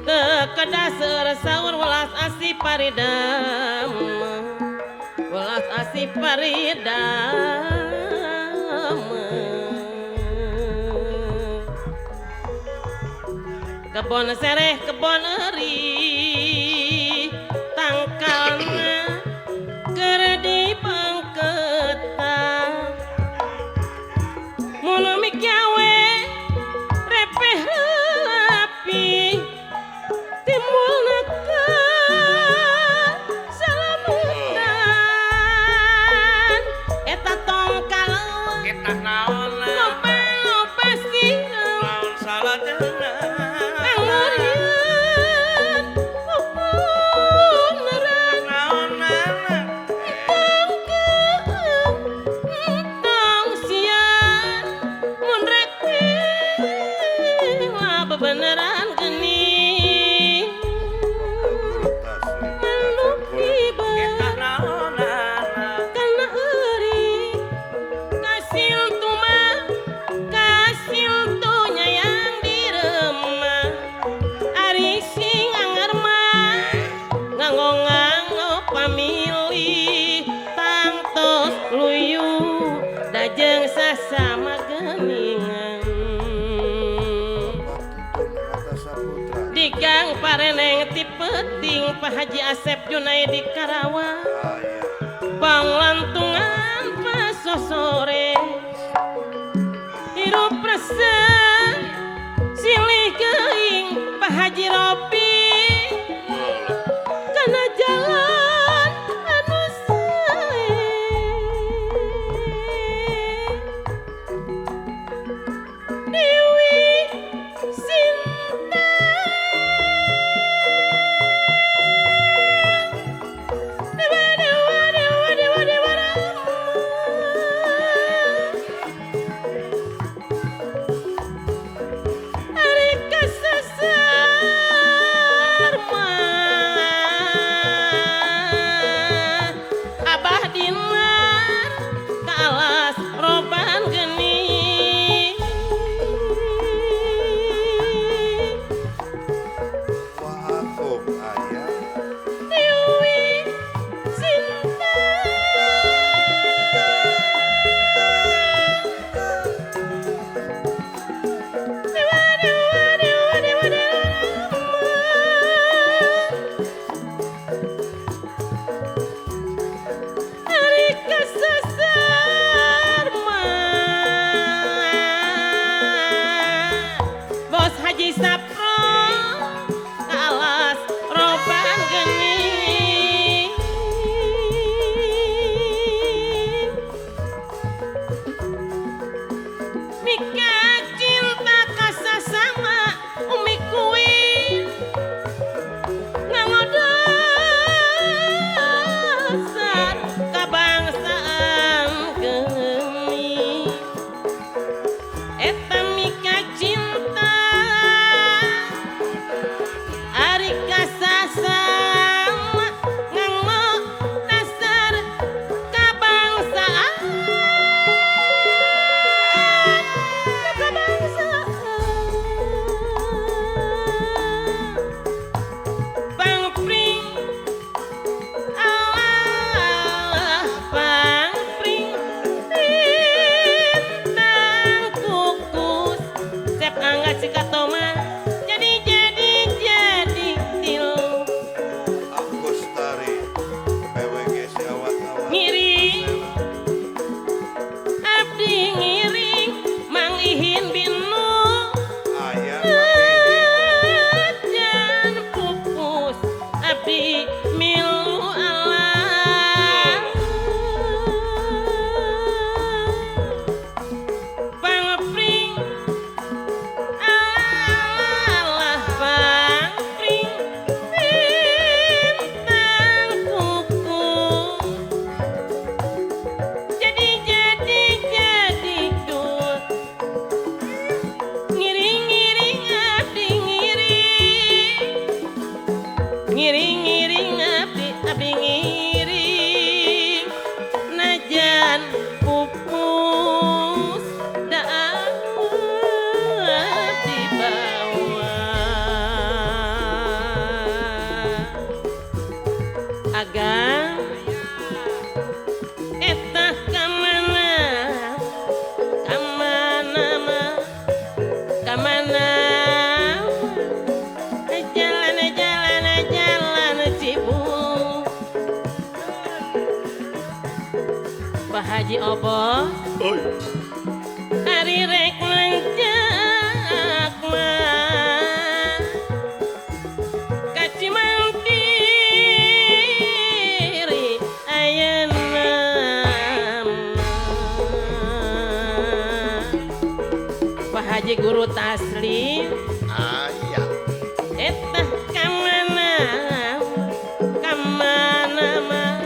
teu kedah seueur saur welas asih paridama welas asih paridama kebon sereh kebon eri tangkalna keur dipangketan mun mikiawe repeh rapi timbulna kasalametan eta tongkal eta naon loba-loba sireum naon salajengna beneran geni melupi kana euri kasil tuma kasil tunya yang diremah ari sing anger mah nganggo-nganggo pamilih tangtos luyu dajeng sasama geningan di gang Pareneng ti peting Pak Haji Asep Junaidi Karawang panglantungan pasosore hirup resep silih geuing Pak Haji Robi kana jalan anu sae Dewi Sinta dewa dewa dewa dewa dewa rama ari kasasar Ngiring-ngiring abdi abdi ngiring najan pupus daang abdi bawa agang eta kamana kamana ma kamana jalan jalan jalan cibung Pak Haji Obo Oi ari rek lanjak mah ka Cimandiri ayeuna mah. Pak Haji Guru Taslim aya eta kamana kamana mah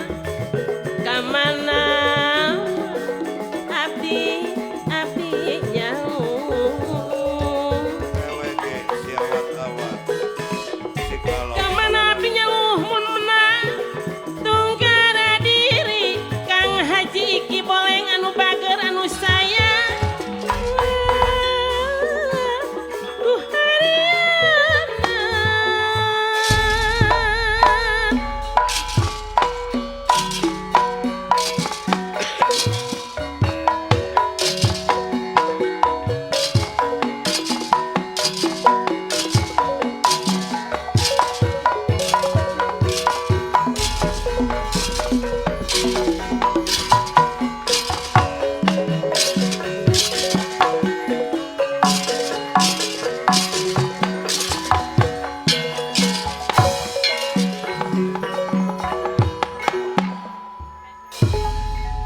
kamana abdi abdi nyau Ewege siawat-awat. Si kalau kamana abdi nyauh mun menang tunggara diri Kang Haji Iki Boleng anu bager anu sayang ku hariana.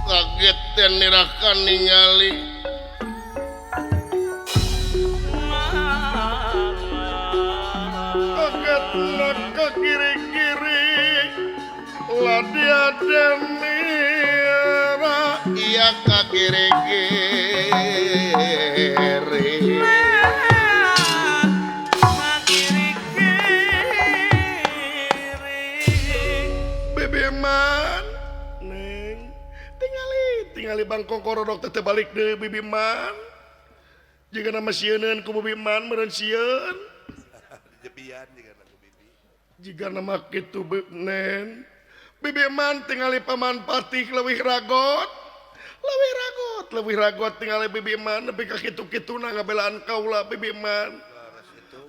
Kaget teh nirakan ningali kaget nak ke kiri-kiri ladia denira iya ka kiri-kiri Bibi Man neng tingali tingali bangkong korodok teh balik deui Bibi Man jika nama sieuneun ku Bibi Man meureun sieun jebian juga lagu bibi. jika nama kitu nen Bibi Man tingali paman patih leuwih ragot leuwih ragot leuwih ragot tingali Bibi Man nepi ka kitu-kituna ngabelaan kaula Bibi Man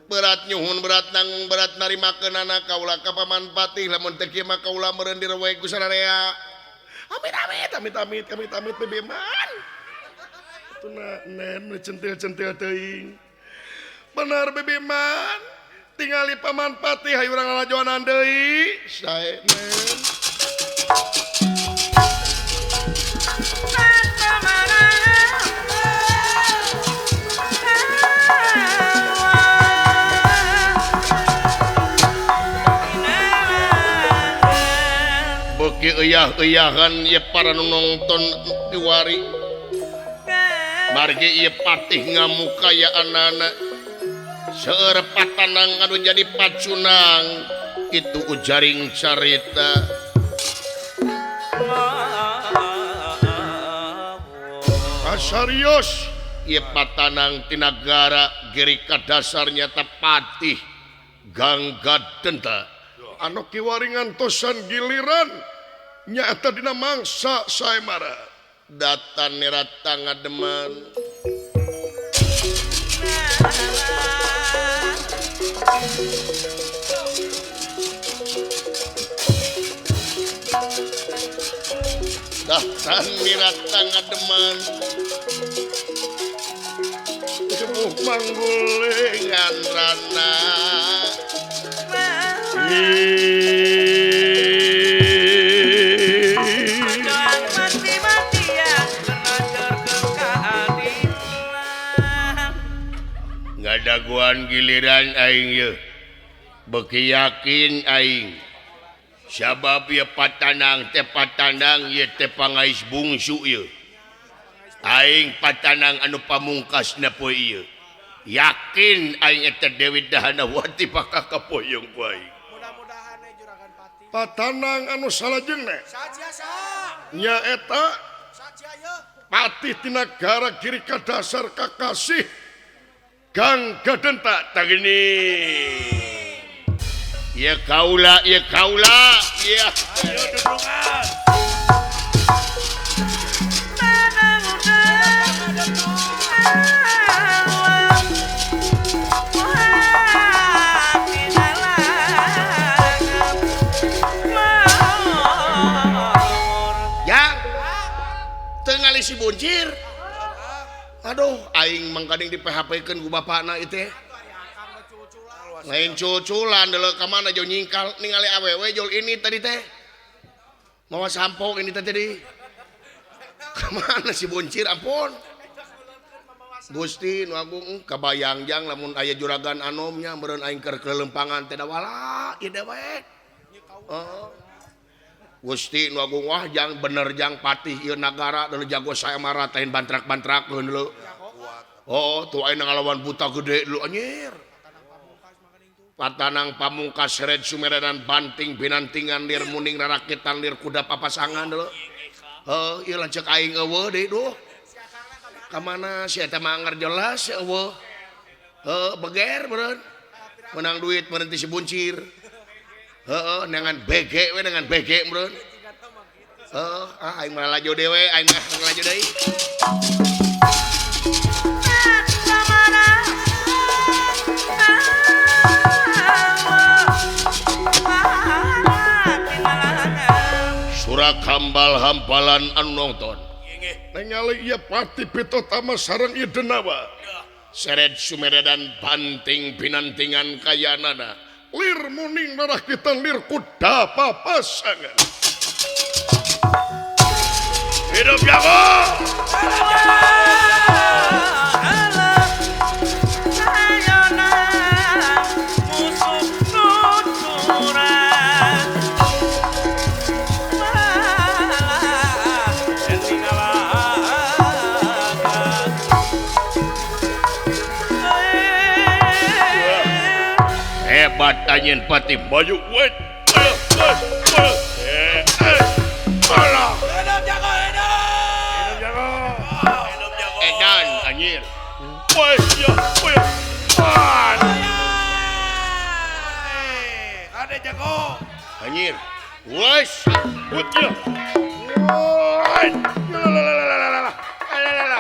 berat nyuhun berat nanggung berat narimakeunana kaula ka paman patih lamun teu kieu mah kaula meureun direwe ku sararea amit amit amit amit amit amit Bibi Man tuna nen centil-centil teuing bener Bibi Man tingali paman patih hayu urang lalajoanan deui sae nen beuki eyah-eyahan ieu para nu nongton kiwari margi ieu patih ngamuk kayaanana seueur patanang anu jadi pacunang itu ujaring carita Asarios ieu patanang ti nagara geri kadasar nyata patih Gangga Denta anu kiwari ngantosan giliran nyaeta dina mangsa saemara datan nirata ngademan datan nirata ngademan sepuh manggulingan rana ngadaguan giliran aing ye beuki yakin aing sabab ieu patanang teh patanang ieu teh pangais bungsu ieu aing patanang anu pamungkasna poe ieu yakin aing eta Dewi Dahanawati bakal kapoyong ku aing. Mudah-mudahan juragan pati. Patanang anu salajengna. Nyaeta patih tinagara Giri Kadasar kakasih Gang Gadenta tagini. Ya kaula, ya kaula, ya. Ayo dudungan. Yang tengali si buncir. Aduh, aing mangkading di PHP-keun ku bapakna ieu teh. Lain cuculan deuleu ka mana jauh nyingkal ningali awewe jol ini tadi teh. Mawa sampo ini teh tadi. Ka mana si buncir ampun. Gusti nu agung kabayang jang lamun aya juragan anomnya meureun aing keur kelempangan teh dawala ieu dewek. Heeh. Gusti nu agung wah jang bener jang patih ieu nagara deuleu jago saemara teh bantrak-bantrakeun deuleu. Oh, tuh aing ngalawan buta gede deuleu anjir. Patanang pamungkas seret sumerenan banting binantingan lir muning rarakitan lir kuda papasangan deuleu. Heuh, ieu lanceuk aing eueuh deui duh. Ka mana si eta mah anger jelas eueuh. Heuh, beger meureun. Menang duit meureun ti si buncir. Heeh, neangan BG we neangan BG meureun. Heuh, ah aing mah lalajo dewe, aing mah lalajo deui. Surakambal hampalan anu nonton. Ningali ieu pati Pitotama sareng ieu Denawa. Seret sumeredan banting pinantingan kayanana. Lir muning rarakitan lir kuda papasangan. Hidup jago. Hebat anjeun patih maju wet. Hidup jago, hidup. Hidup jago. Hidup jago. Edan anjir. Woi, ya, woi. Ada jago. Anjir. Wes, wet ya. Woi. La la la la la. La la la.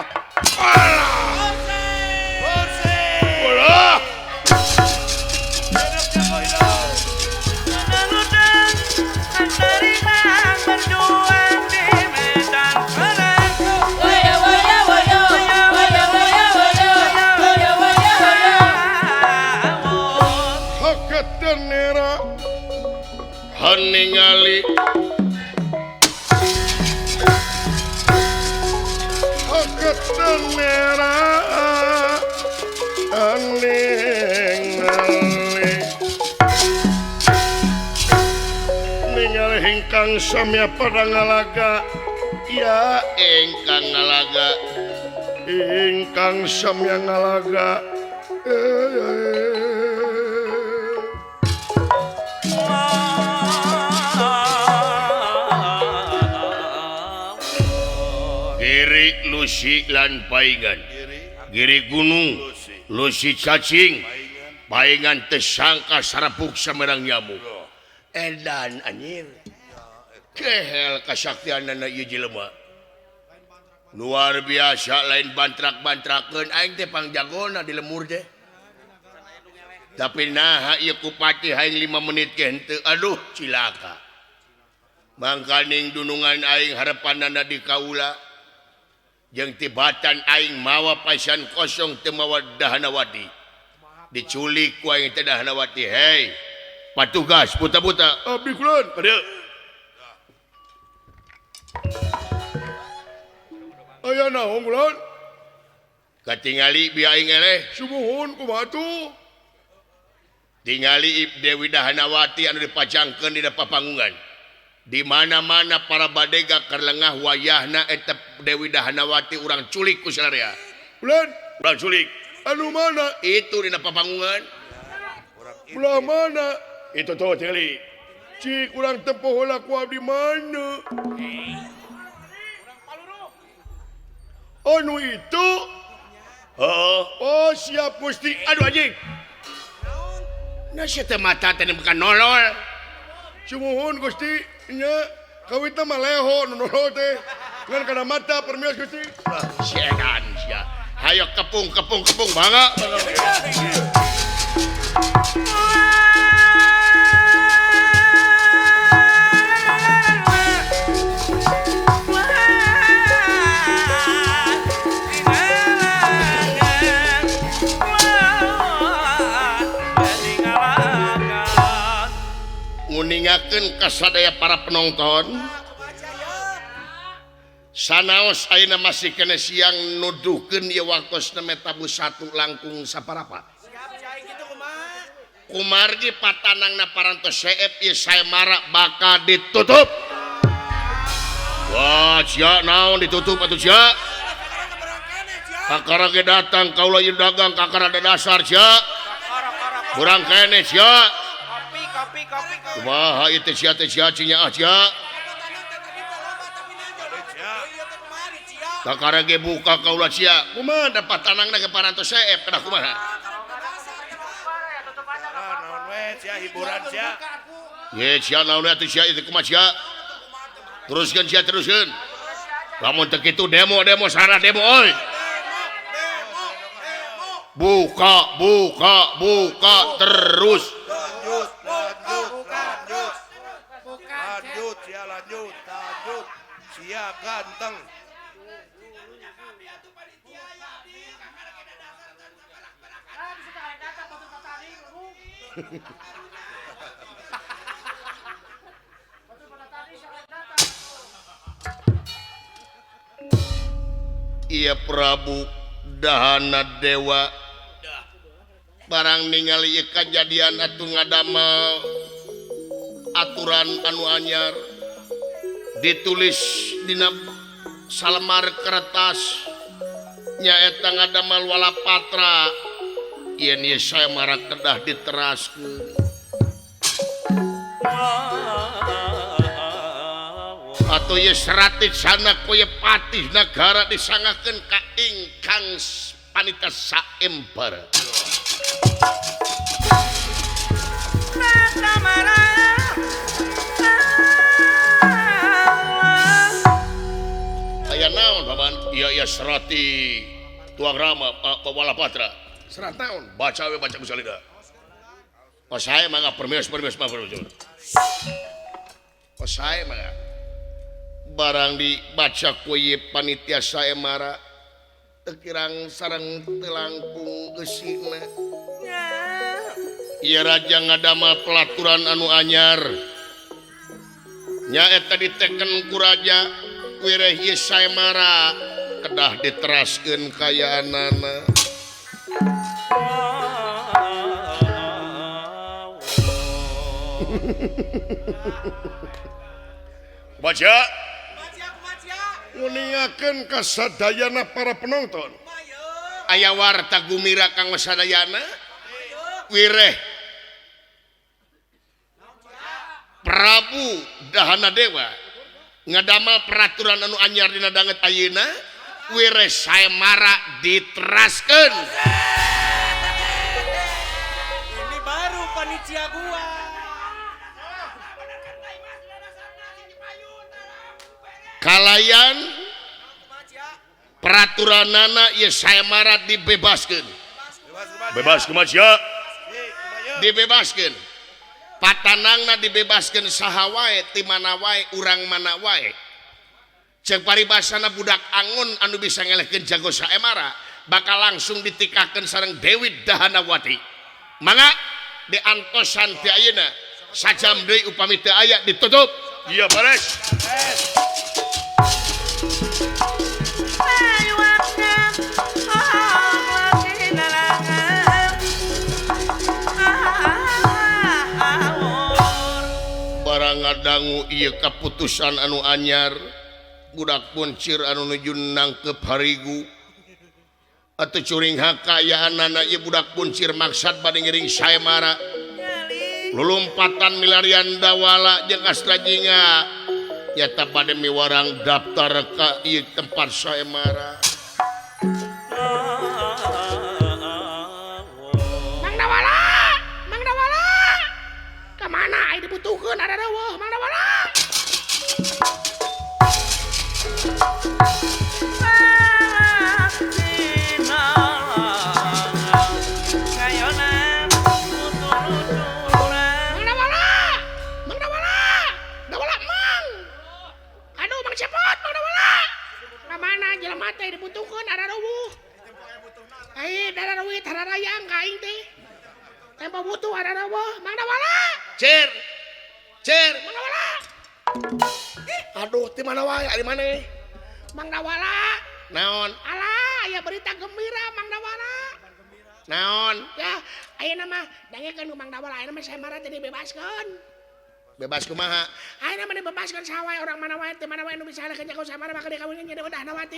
Bola. Ningali ningali ingkang samya pada ngalaga ya ingkang ngalaga ingkang samya ngalaga Giri Lusi lan Paingan Giri Gunung Lusi cacing Paingan tersangka sarapuk samerang nyamuk edan anjir kehel kasaktianana ieu jelema luar biasa lain bantrak-bantrakeun aing teh pangjagona di lemur teh tapi naha ieu kupati aing 5 menit ge henteu aduh cilaka mangkaning dunungan aing harepanana di kaula jeung tibatan aing mawa pasian kosong teu mawa dahanawati diculik ku aing teh dahanawati hei patugas buta-buta abdi kulon ka dieu aya naon kulon katingali bi aing eleh sumuhun kumaha tuh tingali Dewi Dahanawati anu dipajangkeun dina papanggungan di mana-mana para badega karlengah wayahna eta Dewi Dahanawati urang culik ku sararea. Bulan, urang culik. Anu mana? Itu dina papanggungan. Belah mana? Itu tuh tinggali. Cik urang tempo heula ku abdi mana? Anu itu? Heeh. Oh siap Gusti. Aduh anjing. Nah sia teh mata teh bukan nolol. Sumuhun Gusti nya kawitna mah leho nu nolol teh. Ngan kana mata permios Gusti. Si edan sia. Hayo kepung kepung kepung bangga. Nguningakeun kasadaya para penonton. Sanaos ayeuna masih kene siang nuduhkeun ieu waktosna metabu 1 langkung saparapat. Kumargi patanangna parantos seep ieu saemara bakal ditutup. Wah, sia naon ditutup atuh sia? Kakara ge datang kaula ieu dagang kakara ada dasar sia. Kurang kene sia. Kumaha ieu teh sia cinya ah sia. Kakara ge buka kaula sia. Kumaha da patanangna ge parantos seep kedah kumaha? Naon we sia hiburan sia. Ye sia naon atuh sia ieu kumaha sia? Teruskeun sia teruskeun. Lamun teu kitu demo-demo sarah demo euy. Buka buka buka terus. Lanjut lanjut lanjut. Lanjut sia lanjut lanjut. Sia ganteng. Iya Prabu Dahana Dewa barang ningali ieu kajadian atuh ngadamel aturan anu anyar ditulis dina salembar kertas nyaeta ngadamel walapatra yen ieu saemara kedah diteraskeun. Atau ieu seratit sana ku ieu patih nagara disangakeun ka ingkang panita saempara. Aya naon paman? Ieu ieu serati tuang rama walapatra. Serat naon? Baca we baca ku salida. Oh sae mangga permios permios mah permios. Oh sae mangga. Barang dibaca ku ieu panitia saemara teu kirang sareng teu langkung geusina. Ieu raja ngadamel pelaturan anu anyar. Nyaeta diteken ku raja wireh ieu saemara kedah diteraskeun kayaanana. Baca nguningakeun kasadayana para penonton. Aya warta gumira kang sadayana wireh Prabu Dahana Dewa ngadamel peraturan anu anyar dina danget ayeuna wireh saemara diteraskeun. Ini baru panitia gua. Kalayan peraturanana ieu saemara dibebaskeun. Bebas kumaha sia? Dibebaskeun. Patanangna dibebaskeun saha wae ti mana wae urang mana wae. Ceuk paribasana budak angon anu bisa ngelehkeun jago saemara bakal langsung ditikakeun sareng Dewi Dahanawati. Mangga diantosan ti ayeuna sajam deui upami teu aya ditutup. Iya bares. Barang ngadangu ieu kaputusan anu anyar budak kuncir anu nuju nangkep harigu atuh curing hakayaanana ieu budak kuncir maksad bade ngiring saemara. Lulumpatan milarian Dawala jeung Astra Jingga nyata bade miwarang daftar ka ieu tempat Saemara. Mang Dawala, Mang Dawala. Ka mana aya dibutuhkeun ada daweuh Mang Dawala. Mang Dawala, Mang Dawala, Dawala Mang. Aduh Mang Cepot, Mang Dawala. Ka mana jelema teh dibutuhkeun ada daweuh. Ai dararawit hararayang ka aing teh. Tempo butuh ada daweuh Mang Dawala. Cer. Cer. Mang Dawala. Aduh, ti mana wae ari maneh? Mang Dawala. Naon? Alah, aya berita gembira Mang Dawala. Naon? Ya, ayeuna mah dangekeun ku Mang Dawala, ayeuna mah Saemara teh dibebaskeun. Bebas kumaha? Ayeuna mah dibebaskeun saha wae urang mana wae teh mana wae nu bisa ngalekeun jago Saemara bakal dikawinkeun jadi Dahanawati.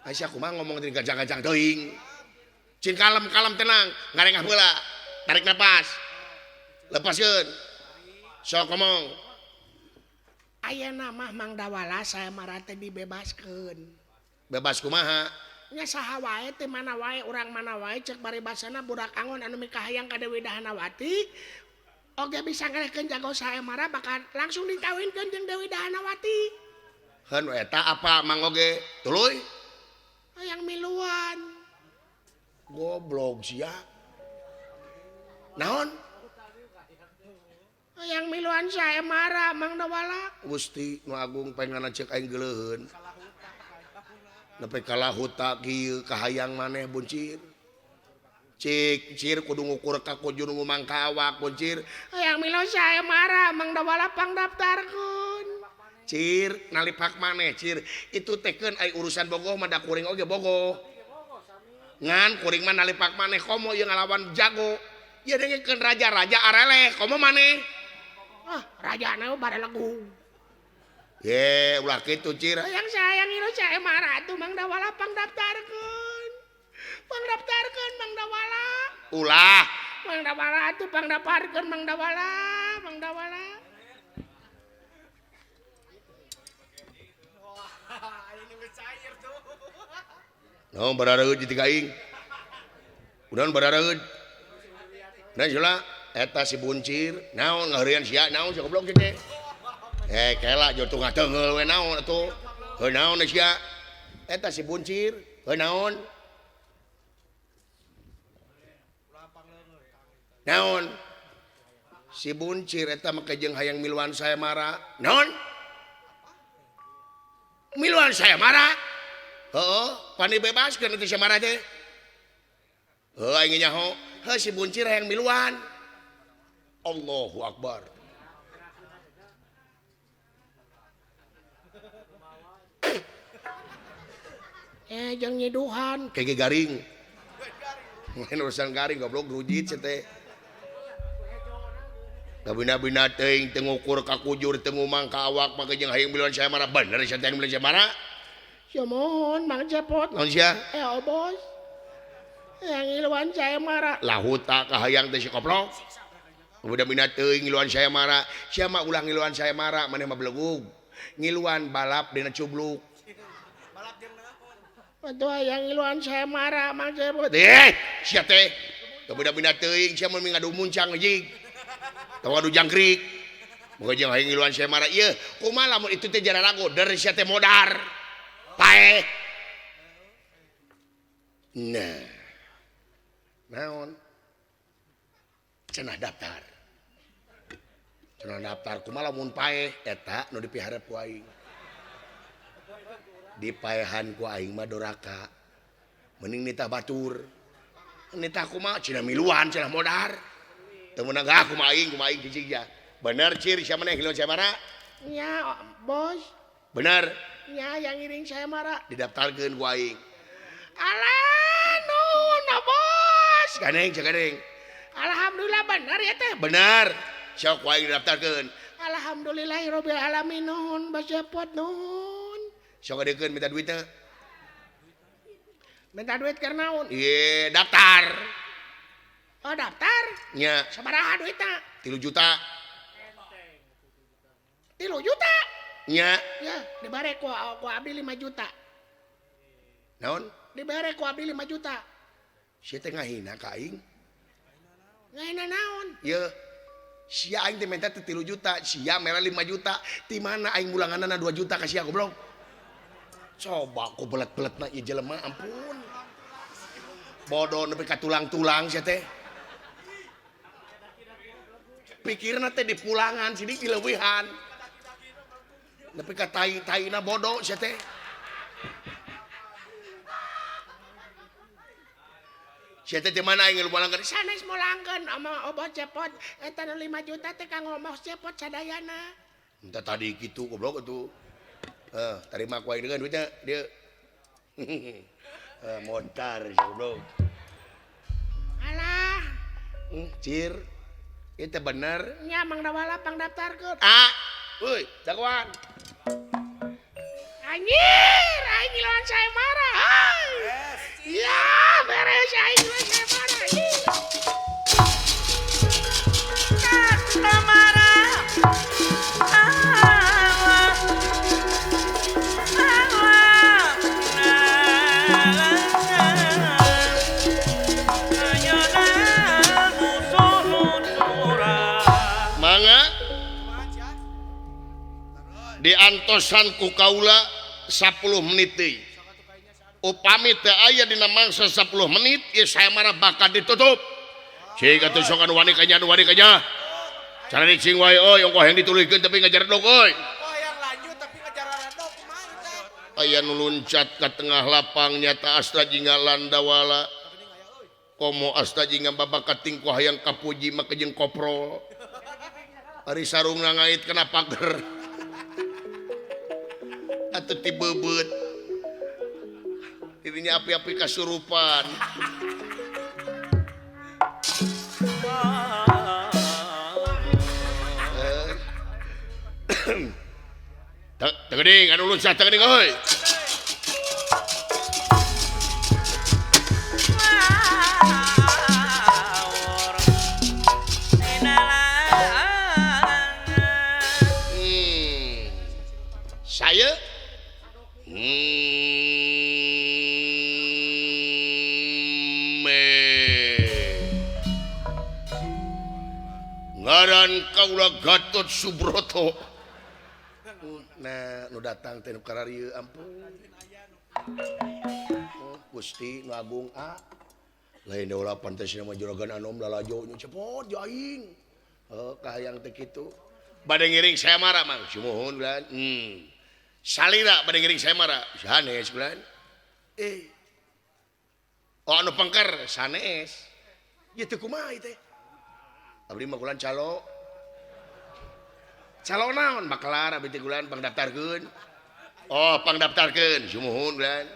Aisyah kumaha ngomong teh gajang-gajang teuing. Cing kalem-kalem tenang, ngarengah heula. Tarik napas. Lepaskeun. Sok ngomong. Ayeuna mah Mang Dawala Saemara teh dibebaskeun. Bebas kumaha? Nya saha wae teh mana wae urang mana wae cek baribasana budak angon anu mikahayang ka Dewi Dahanawati oge bisa ngalehkeun jago Saemara bakal langsung dikawinkeun jeung Dewi Dahanawati. Heun eta apa Mang oge? Tuluy. Hayang miluan. Goblok sia. Naon? Hayang miluan Saemara Mang Dawala. Gusti nu agung pengen cek aing geuleuheun. Nepi ka lahuta kieu kahayang maneh buncir. Cik cir kudu ngukur ka kujur ngumang ka awak buncir. Hayang miluan Saemara Mang Dawala pangdaftarkeun. Cir nalipak maneh cir. Itu tekeun ai urusan bogoh mah da kuring oge bogoh. Ngan kuring mah nalipak maneh komo ieu ngalawan jago. Ieu dengekeun raja-raja areleh komo maneh. Ah, rajana barelegung. Ye, ulah kitu cir. Hayang sayang ieu Saemara atuh Mang Dawala pangdaftarkeun. Pangdaftarkeun Mang Dawala. Ulah. Mang Dawala atuh pangdaftarkeun Mang Dawala, Mang Dawala. Naon barareud di tiga aing. Udahan barareud. Nah sila eta si buncir, naon ngaheureuyan sia naon sia goblok teh. Kela jotu ngateunggeul we naon atuh. Heuh naon sia? Eta si buncir, heuh naon? Naon? Si buncir eta make jeung hayang miluan Saemara. Naon? Miluan Saemara? Heuh, pan dibebaskeun eta Saemara teh. Heuh aing nyaho, heuh si buncir hayang miluan. Allahu Akbar. Jeung nyiduhan kayak garing. Lain urusan garing goblok rujit sia teh. Gabina-bina teuing teu ngukur ka kujur teu ngumang ka awak mah jeung hayang miluan Saemara bener sia teh miluan Saemara. Sia mohon Mang Cepot. Naon sia? Bos. Hayang ngiluan Saemara. Lahuta ka hayang teh si koplok. Gabina-bina teuing ngiluan Saemara. Sia mah ulah ngiluan Saemara maneh mah belegug. Ngiluan balap dina cubluk. Atuh hayang ngiluan Saemara Mang Cepot. Sia teh. Gabina-bina teuing sia mun ngadu muncang jig. Tawa adu jangkrik. Moga jeung hayang ngiluan Saemara ieu. Kumaha lamun itu teh jararago der sia teh modar. Paeh. Nah. Naon? Cenah daftar. Cenah daftar kumaha lamun paeh eta nu dipiharep ku aing. Dipaehan ku aing mah doraka. Mending nitah batur. Nitah kumaha cenah miluan cenah modar. Teu meunang ah kumaha aing cicing ya. Bener cir sia maneh ngiluan Saemara? Nya, bos. Bener. Nya yang ngiring Saemara didaftarkeun ku aing. Alah, nuhun bos. Ganeng cagadeng. Alhamdulillah bener ya teh. Bener. Sok ku aing didaftarkeun. Alhamdulillahirabbil alamin nuhun Bos Cepot nuhun. Sok adekeun minta duitna. Minta duit keur naon? Ieu daftar. Oh daftar? Nya. Sabaraha duitna? 3 juta. 3 juta? Nya. Ya, dibere ku abdi 5 juta. Naon? Dibere ku abdi 5 juta. Sia teh ngahina ka aing. Ngahina naon? Ye. Sia aing teh minta 3 juta, sia mere 5 juta. Ti mana aing mulanganana 2 juta ka sia goblok. Coba ku belet-beletna ieu jelema ampun. Bodoh nepi ka tulang-tulang sia teh. Pikirna teh di pulangan sini dileuwihan. Nepi ka tai-taina bodoh sia teh. Sia teh di mana aing mulangkeun? Sanes mulangkeun ama obot cepot eta nu 5 juta teh kanggo ngomong cepot sadayana. Entah tadi kitu goblok atuh. Tarima ku aing deungeun duitnya dieu. Montar goblok. Alah. Cir. Ieu teh bener. Nya Mang Dawala pangdaftarkeun. Ah. Euy, dagoan. Anjir, aing lawan saya marah. Ya, beres aing lawan saya marah. Kata marah. Allah. Allah. Mangga diantosan ku kaula 10 menit deui. Upami teu aya dina mangsa 10 menit ieu saya marah bakal ditutup. Cing atuh sok anu wani ka nya anu wani ka nya. Cara cing wae euy ongkoh yang dituluykeun tapi ngajar dog euy. Yang lanjut tapi ngajar dog kumaha teh. Aya nu luncat ka tengah lapang nyata asta jingga landawala. Komo asta jingga babak kating ku hayang kapuji mah jeung koprol. Ari sarungna ngait kana pager. Atau tibebeut dirinya api-api kasurupan. Tegeding anu luncah tegeding euy. Saya ngaran kaula Gatot Subroto. Nah, nu datang teh nu kararieu ampun. Oh, Gusti nu agung a. Lain deula pantes mah juragan anom lalajo nu cepot jo aing. Heuh, kahayang teh kitu. Bade ngiring saya marah Mang, sumuhun bulan. Salira bade ngiring saya marah, sanes bulan. Oh anu pengker sanes. Ieu teh kumaha ieu teh? Abdi mah kulan calo. Calo naon bakelar abdi teh kulan pangdaftarkeun. Oh, pangdaftarkeun sumuhun bulan.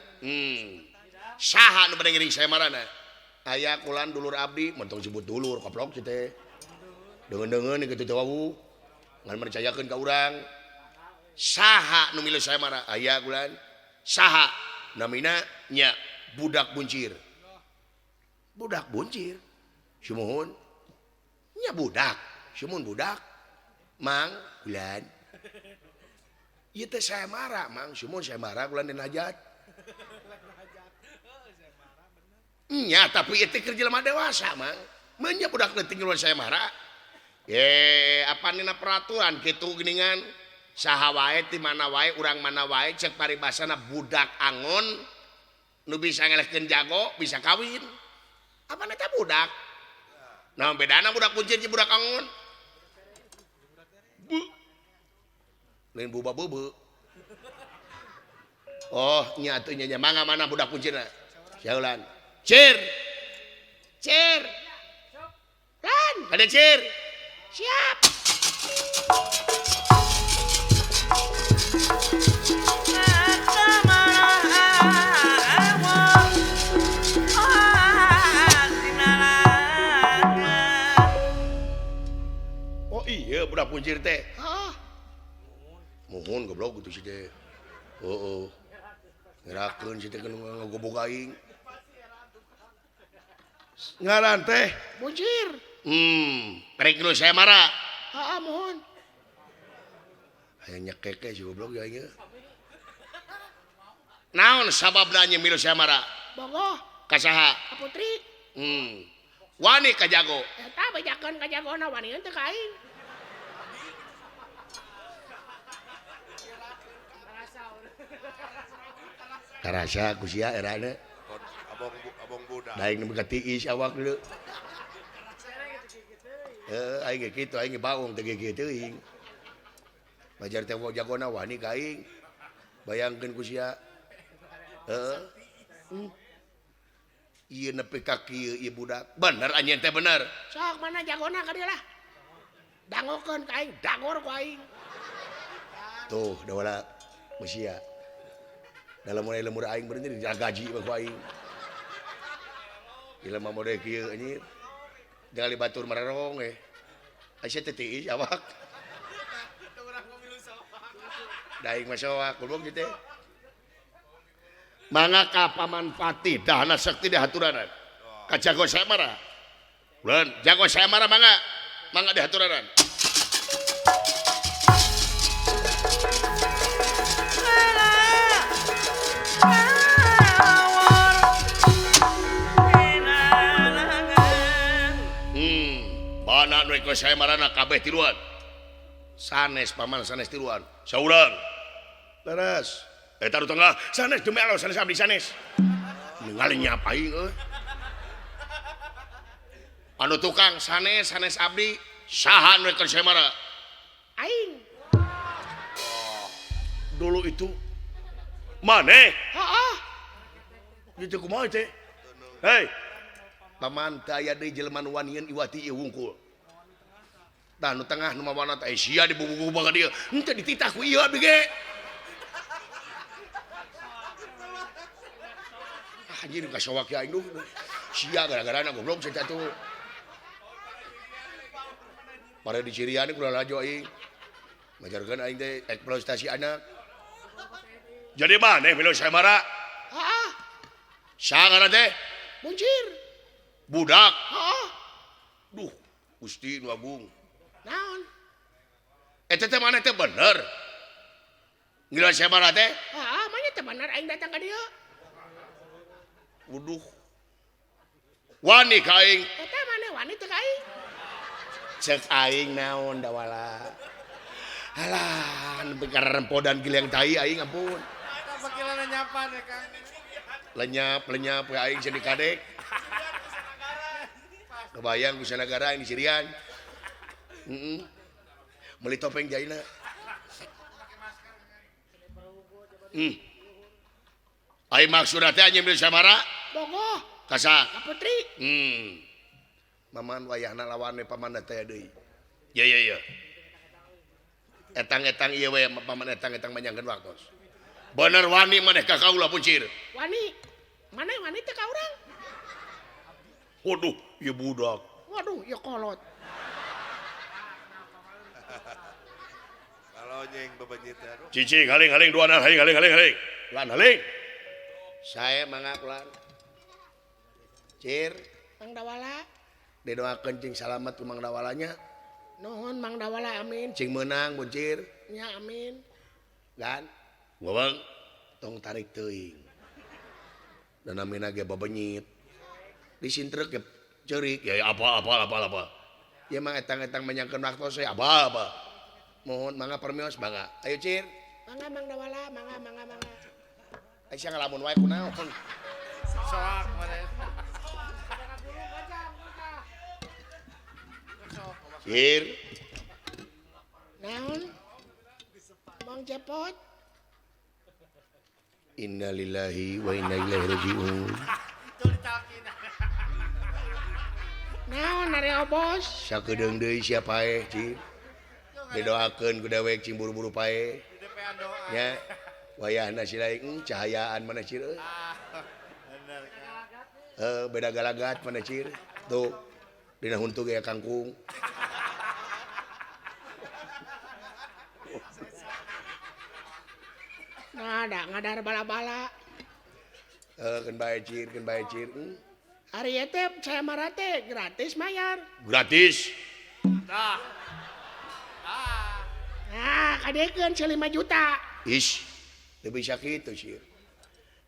Saha nu bade ngiring saya marana? Aya kulan dulur abdi, mentong sebut dulur koplok ieu teh. Deungeun-deungeun kitu teh wawuh. Ngan percayakeun ka urang. Saha nu milu saya marah? Aya kulan. Saha namina nya budak buncir. Budak buncir. Sumuhun. Nya budak, sumuhun budak. Mang kulan. Ieu teh saya marah, Mang. Sumuhun saya marah kulan den hajat. Nya tapi ieu teh keur jelema dewasa, Mang. Meunya budak leutik milu saya marah. Ye, apa nina peraturan kitu geuningan saha wae ti mana wae urang mana wae cek paribasana budak angon nu bisa ngelehkeun jago bisa kawin. Apa eta budak? Nah bedana budak kuncir jeung budak angon. Bu. Lain buba beubeut. Oh, nya atuh nya mangga mana budak kuncirna? Siaulan. Cir. Cir. Lan, ada cir. Siap. Oh iya budak kuncir teh. Heeh. Mohon goblok gitu sih teh. Heeh. Ngerakeun sih teh ngagobog aing. Ngaran teh Buncir. Rek nu saya marah. Heeh, mohon. Hayang nyekek si goblok ya ieu. Naon sababna nya milu saya marah? Bogoh. Ka saha? Ka Putri. Wani ka jago. Eta bejakeun ka jagona wani teh ka aing. Karasa ku sia erana. Abong budak. Daing nu tiis awak deui. Heuh, aing ge kitu, aing ge baung teh ge teuing. Bajar teh jagona wani ka aing. Bayangkeun ku sia. Heeh. Ieu nepi ka kieu ieu budak. Bener anjeun teh bener. Sok mana jagona ka dieu lah. Dangokeun ka aing, dangor ku aing. Tuh, dawala ku sia. Dalam mulai lemur aing berhenti gaji mah ku aing. Ilmu mode kieu anjir. Jangan dibatur mararong eh. Aisyah teh tiis awak. Daing mah soak goblok kieu teh. Mangga ka Paman Patih dahana sakti dihaturanan. Ka jago saya marah. Bulan jago saya marah mangga. Mangga dihaturanan. Mana nu ikut saya marana kabeh tiluan. Sanes paman sanes tiluan. Saurang. Leres. Eta nu tengah sanes demi Allah sanes abdi sanes. Ningali nyapa aing euy. Anu tukang sanes sanes abdi saha nu ikut saya mara? Aing. Dulu itu maneh? Heeh. Gitu kumaha teh? Hei. Paman teu aya deui jelema nu wanian iwati ieu wungkul. Tah nu tengah nu mawana teh sia dibubuh ka dieu. Henteu dititah ku ieu abdi ge. Ah anjir ka sawak aing duh. Sia gara-garana goblok sia atuh. Pare dicirian ku lalajo aing. Ngajarkeun aing teh eksploitasi anak. Jadi maneh milu saya mara? Heeh. Saha ngaran teh? Buncir. Budak. Heeh. Duh, Gusti nu agung. Naon? Eta teh maneh teh bener. Ngilu saya mara teh? Heeh, maneh teh bener aing datang ka dieu. Waduh. Wani ka aing. Eta maneh wani teh ka aing. Cek aing naon dawala. Alah, nepi ka rempodan giliang tai aing ampun. Eta bakilana nyapan ya Kang. Lenyap we aing jadi kadek. Kebayang ku sanagara aing di Sirian. Heeh. Meuli topeng jaina. Ai maksudna teh anjeun milu samara? Bogoh. Ka saha? Ka Putri. Maman wayahna lawan we paman teh deui. Ya ya ya. Etang-etang ieu we paman etang-etang manjangkeun waktos. Bener wani maneh ka kaula puncir. Wani. Maneh wani teh ka urang? Waduh, ieu budak. Waduh, ieu kolot. Kalau nyeng bebenyit aduh. Cicing haling-haling dua haling haling haling haling. Lan haling. Saya mangga ulan. Cir, Mang Dawala. Didoakeun cing salamet ku Mang Dawalanya. Nuhun Mang Dawala amin. Cing meunang buncir. Nya amin. Gan, ngomong tong tarik teuing. Dan namina ge bebenyit. Disintrek ge ceurik. Ya apa apa apa apa. Ya mang etang-etang menyangkeun waktu saya apa apa. Mohon mangga permios mangga. Ayo Cir. Mangga Mang Dawala, mangga mangga mangga. Aisyah ngalamun wae kunaon. Soak maneh. Cir. Naon? Mang Cepot. Innalillahi wa inna ilaihi raji'un. Naon ari obos? Sakedeung deui sia paeh, Cir. Didoakeun ku dewek cing buru-buru paeh. Nya. Wayahna si lain cahayaan mana Cir euy. Heuh, beda galagat mana Cir. Tuh. Dina huntu ge kangkung. Nah, ada ngadar bala-bala. Keun bae Cir, keun bae Cir. Ari teh saya marah teh gratis mayar. Gratis. Tah. Nah, kadekeun 5 juta. Ish, teu bisa kitu sih.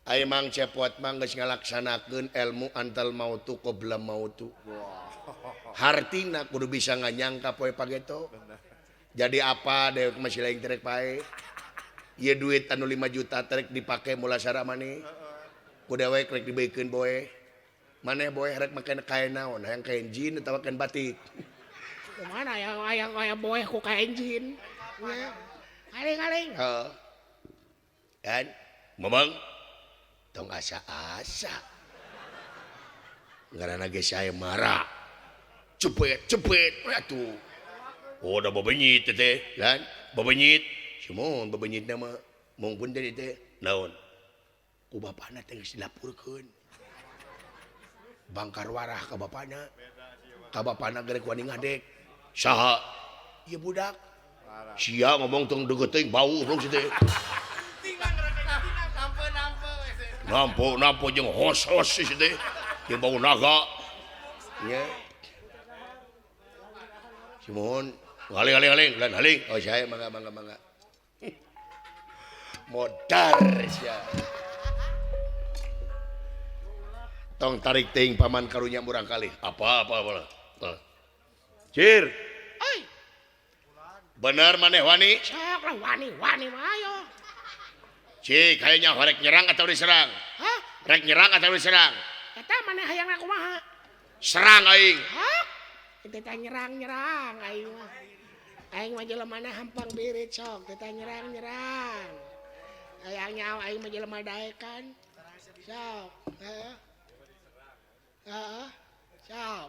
Ai Mang Cepot mah geus ngalaksanakeun ilmu antal mautu qabla mautu. Hartina kudu bisa nganyangka poe pageto. Jadi apa dewek masih lain terek pae. Ieu duit anu 5 juta terek dipake mulasara maneh. Ku dewek rek dibeikeun boe. Maneh boe rek make kain naon? Hayang kain jin atawa kain batik. Kumaha hayang aya boe ku kain jin. Nya. Aling-aling. Heeh. Kan mamang tong asa-asa. Ngaranna ge saya marah. Cepet cepet atuh. Oh da babenyit teh kan? Babenyit. Sumon babenyitna mah mungkun teh teh naon? Ku bapana teh geus dilapurkeun. Bangkar warah ka bapana. Ka bapana gerek wani ngadek. Saha? Ieu budak. Sia ngomong tong deukeut teuing bau ngomong si teh. Nampo nampo jeung hos-hos si teh. Jeung bau naga. Nya. Sumon haling haling haling lan haling. Oh saya mangga mangga mangga. Modar sia. Tong tarik teuing paman karunya murang kali. Apa apa apa. Cir. Oi. Bener maneh wani? Sok lah wani wani mah ayo. Cik, kayaknya rek nyerang atau diserang? Hah? Rek nyerang atau diserang? Eta maneh hayang kumaha? Serang aing. Hah? Teh nyerang-nyerang aing mah. Aing mah jelema na hampang birit sok, teh nyerang-nyerang. Hayang nyawa aing mah jelema daekan. Sok, heeh. Heeh. Sok.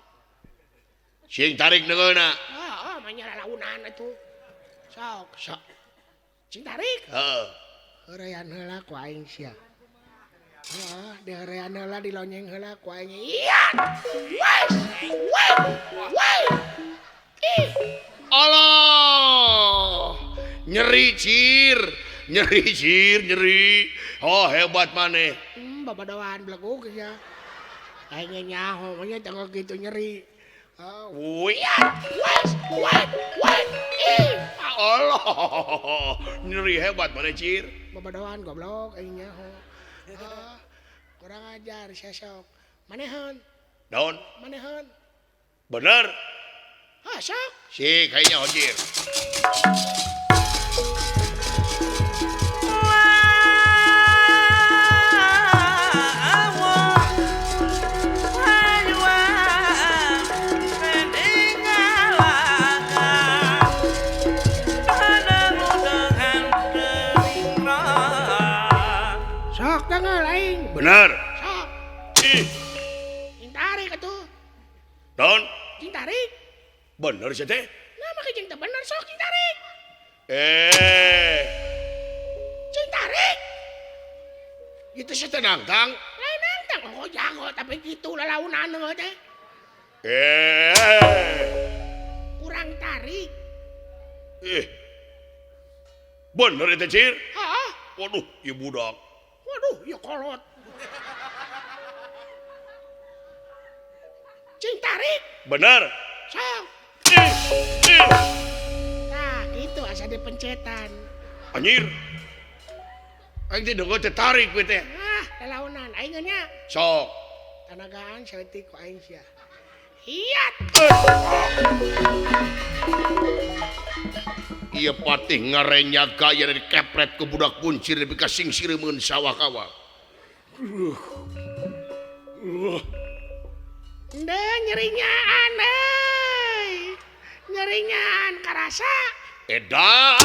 Sing tarik neungeuna. Heeh, mah nya lalaunan atuh. Sok, sok. Sing tarik. Heeh. Heureyan heula ku aing sia. Heeh, diheureyan heula dilonyeng heula ku aing. Iya. Wes, wes, wes. Ih. Allah. Nyeri cir, nyeri cir, nyeri. Oh, hebat maneh. Babadoan belegug ya. Aing nyaho mah nya teu kitu nyeri. Wih, wes, wes, wes. Ih. Allah. Nyeri hebat maneh cir. Babadoan goblok aing nyaho. Kurang ajar sesok. Manehan. Naon? Manehan. Bener. Hah, sok. Si kayaknya hojir. Sok tanggal aing. Bener. Sok. Ih. Cing tarik atuh. Naon? Cing tarik. Bener sih teh. Nah, make jeung teu bener sok cing tarik. Cing tarik. Itu sih teh nangtang. Lain nangtang. Oh, jago tapi kitu lalaunan teh. Kurang tarik. Bener itu cir. Heeh. Waduh, ieu budak. Waduh, ieu kolot. Cing tarik. Bener. Sok. Nah, gitu asa dipencetan. Anjir. Aing teh deungeun teh tarik we teh. Ah, lalaunan aing nya. Sok. Tanagaan saeutik ku aing sia. Hiat. Ieu patih ngarenyak gaya dikepret ku budak kuncir nepi ka singsiremeun sawah-kawah. Ndeu nyerinyaan euy. Nyerinyaan karasa. Edan.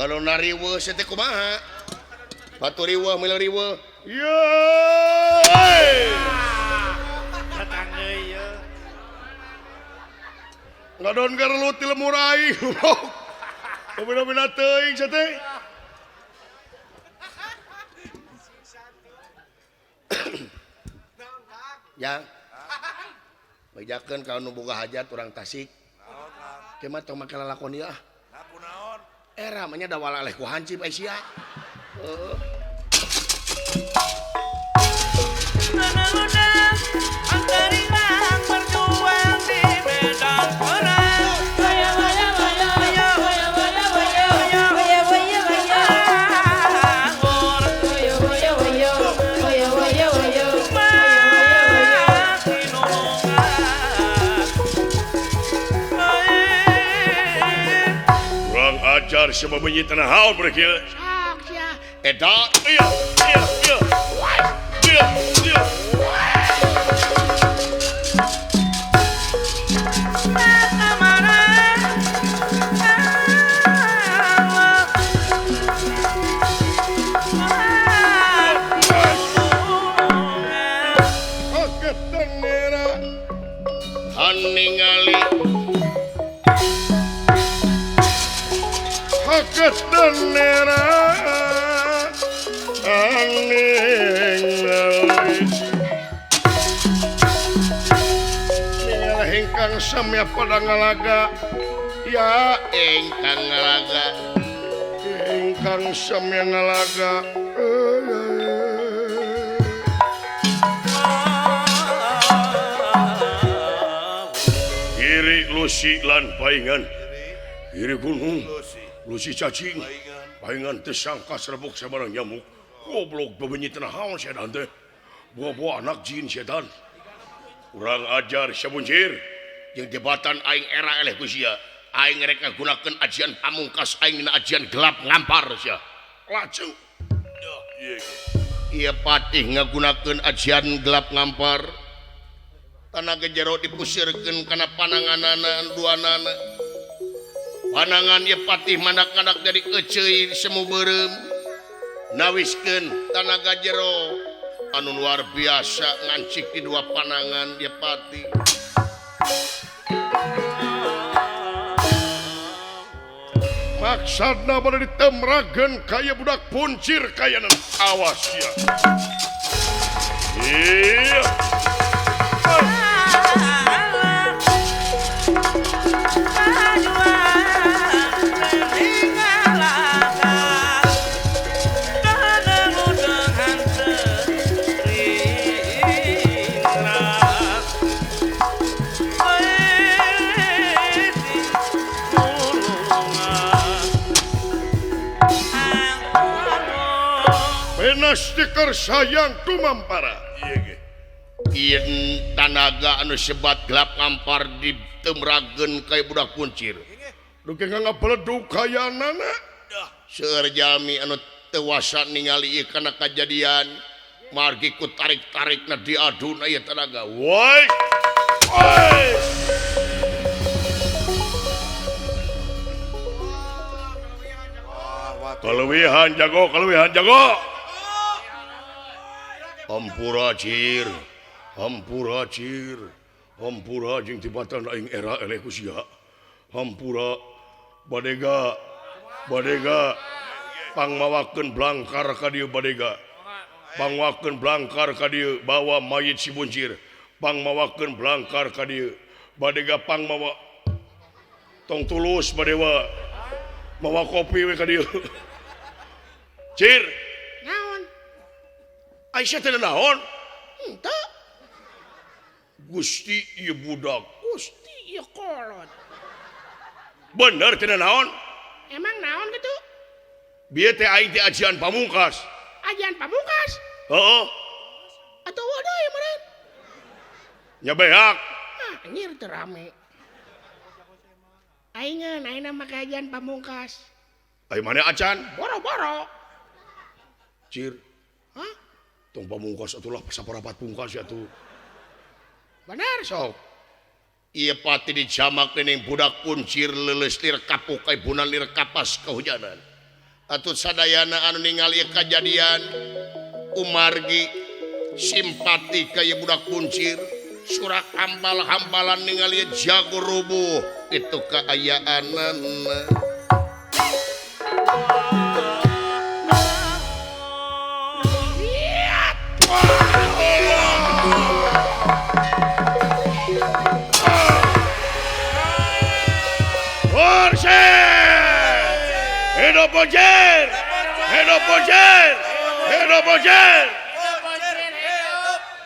Kalau nariweuh teh kumaha? Batu riweuh milu riweuh. Yeay! Datang deui ieu. Ngadon gerelut ti lemur aing. Bina-bina teuing sia teh. Yang bejakeun ka nu boga hajat urang Tasik. Teu mah tong make lalakon ieu ah. Era mah nya da walaleh ku hancip ai sia. Heeh. Berjuang di medan perang. Kurang ajar siapa bunyi tanah haul berkieu. Sok sia. Eta Iya, iya, iya. Iya, iya. Ningali Haket denera ningali ningali ingkang samya pada ngalaga ya ingkang ngalaga ingkang samya ngalaga. Kiri lusi lan paingan, kiri gunung lusi cacing, paingan tersangka serbuk sabarang nyamuk. Goblok bebenyi tanah haon setan teh, buah-buah anak jin setan. Kurang ajar sabuncir, jeung jebatan aing era eleh ku sia. Aing rek ngagunakeun ajian pamungkas aing dina ajian gelap ngampar sia. Laju. Ieu patih ngagunakeun ajian gelap ngampar. Tanaga jero dipusirkeun kana pananganana duanana. Panangan ieu patih mandak-mandak jadi eceuy semu beureum. Nawiskeun tanaga jero anu luar biasa ngancik di dua panangan ieu patih. Maksudna bade ditemrageun kaya budak puncir kayana. Awas ya. Iya. Stiker sayang tumampara. Yen tanaga anu sebat gelap ngampar ditemrageun ka budak kuncir. Duh ngabeledug kayanana. Seueur jalmi anu teu wasa ningali ieu kana kajadian margi ku tarik-tarikna diaduna ieu tanaga. Woi. Woi. Kaleuwihan jago, kaleuwihan jago. Hampura cir, hampura cir, hampura jeung tibatan aing era eleh ku sia. Hampura badega, badega pangmawakeun blangkar ka dieu badega. Pangmawakeun blangkar ka dieu bawa mayit si buncir. Pangmawakeun blangkar ka dieu badega pangmawa tong tulus badewa. Mawa kopi we ka dieu. Cir. Naon? Aisyah teh naon? Henteu. Gusti ieu budak. Gusti ieu kolot. Bener teh naon? Emang naon kitu? Bieu teh aing teh ajian pamungkas. Ajian pamungkas? Heeh. Atuh waduh deui meureun. Nya beak. Ah, anjir teu rame. Aingeun ayeuna make ajian pamungkas. Ai maneh acan? Boro-boro. Cir. Hah? Tong pamungkas atuh lah saparapat pungkas ya tuh. Bener sok. Ieu pati dijamak dening budak kuncir leuleus lir kapuk kaibunan lir kapas kehujanan. Atuh sadayana anu ningali kajadian umargi simpati ka ieu budak kuncir, surak hambal-hambalan ningali jago rubuh. kitu kaayaanana. Hidup Bojer! Hidup Bojer! Hidup Bojer!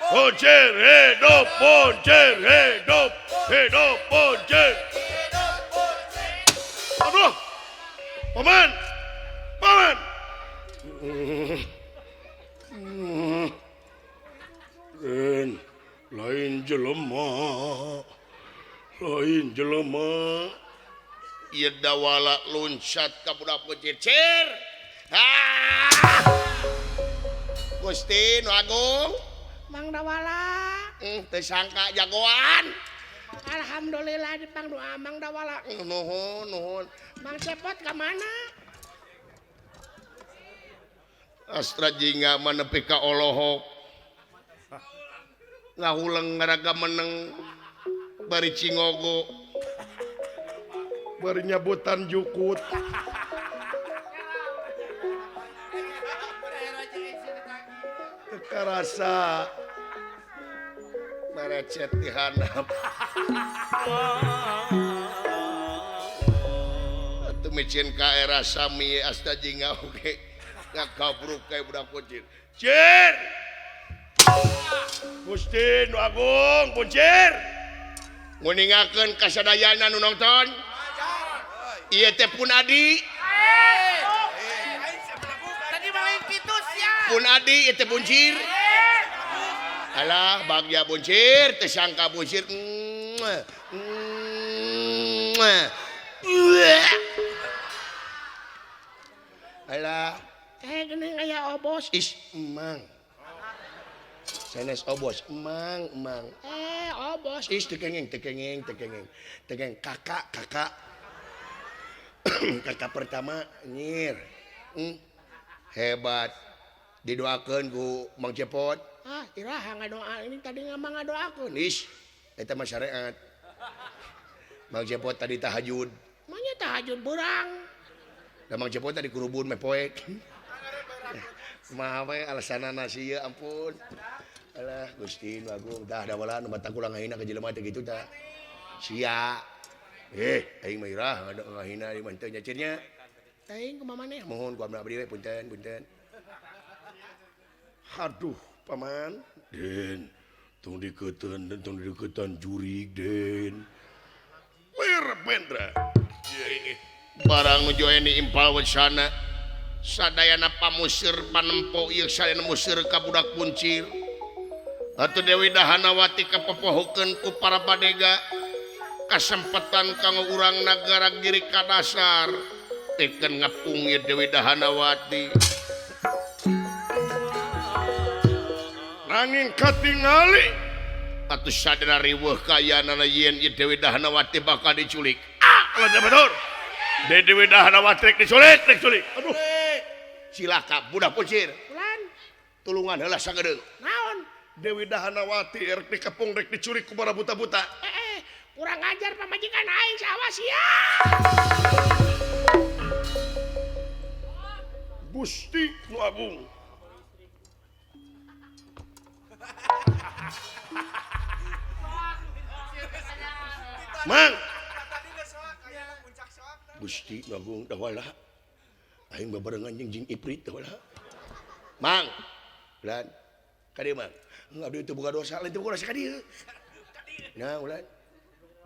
Bojer hidup, Bojer hidup, hidup Bojer! Aduh! Paman! Paman! Den, lain jelema. Lain jelema. Ieu dawala luncat ka budak kucir. Cir! Ah! Gusti Nu Agung. Mang Dawala. Teu sangka jagoan. Alhamdulillah dipang doa Mang Dawala. Nuhun, nuhun. Mang Cepot ka mana? Astra jingga mah nepi ka olohok. Ngahuleng ngaraga meneng bari cingogo. Bari nyabutan jukut. Teu karasa merecet di handap. Atuh micin ka era sami asta jingga oge ngakabruk kayak budak kucing. Cir! Gusti Nu Agung, Kuncir! Nguningakeun kasadayana nu nonton. Ieu teh pun adi. Tadi malah pitus ya. Pun adi ieu teh buncir. Alah bagja buncir, teu sangka buncir. Alah, geuning aya obos. Is emang. Sanes obos, emang, emang. Obos. Is teu kenging, teu kenging, teu kenging. Teu kenging kakak, kakak. Kakak pertama nyir. Hebat. Didoakeun ku Mang Cepot. Ah, iraha ngadoa ini tadi ngamang ngadoakeun. Is, eta mah syariat. Mang Cepot tadi tahajud. Manya tahajud beurang. Da Mang Cepot tadi kurubun meh poek. Kumaha we alasanana sieun ampun. Alah Gusti Nu Agung tah dawala nu batang kurang ngahina ka jelema teh kitu tah. Sia. Aing mah irah ngahina di mah teu nya cirnya. Teuing kumaha maneh? Mohon ku abdi we punten punten. Aduh, paman. Den, tong diketan, tong diketan jurig, Den. Wirabendra. Barang nuju eni impal wacana. Sadayana pamusir panempo ieu sadayana musir ka budak kuncir. Atuh Dewi Dahanawati kapopohokeun ku para badega. Kasempatan kanggo urang nagara giri kadasar. Teken ngepung ieu Dewi Dahanawati. Nanging katingali atuh sadar riweuh kayanana yen ieu Dewi Dahanawati bakal diculik. Ah, alah bener. Dewi Dahanawati rek diculik, rek diculik. Aduh. Cilaka budak kucir. Ulan. Tulungan heula sagedeung. Naon? Dewi Dahanawati rek dikepung rek diculik ku para buta-buta. Kurang ajar pamajikan aing sawas ya. Gusti Nu Agung. Mang. Gusti Nu Agung dawala. Aing babarengan jeung jin iprit dawala. Mang. Ulan. Ka dieu Mang. Abdi teu boga dosa, lain teu boga dosa ka dieu. Nah, ulan.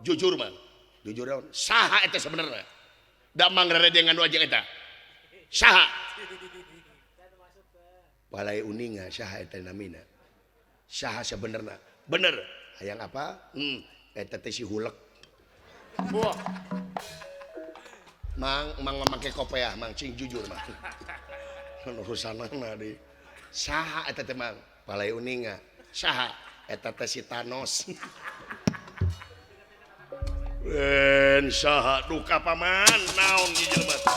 Jujur Mang. Jujur naon? Saha eta sebenarnya? Da Mang reredengan nu aja eta. Saha? Palai uninga saha eta namina. Saha sebenarnya? Bener. Hayang apa? Eta teh si hulek. Buah. Mang, mang make kopeah, mang cing jujur mang. Urusanana deui. Saha eta teh mang? Palai uninga. Saha? Eta teh si Thanos. Ben saha duka paman naon ieu jelema.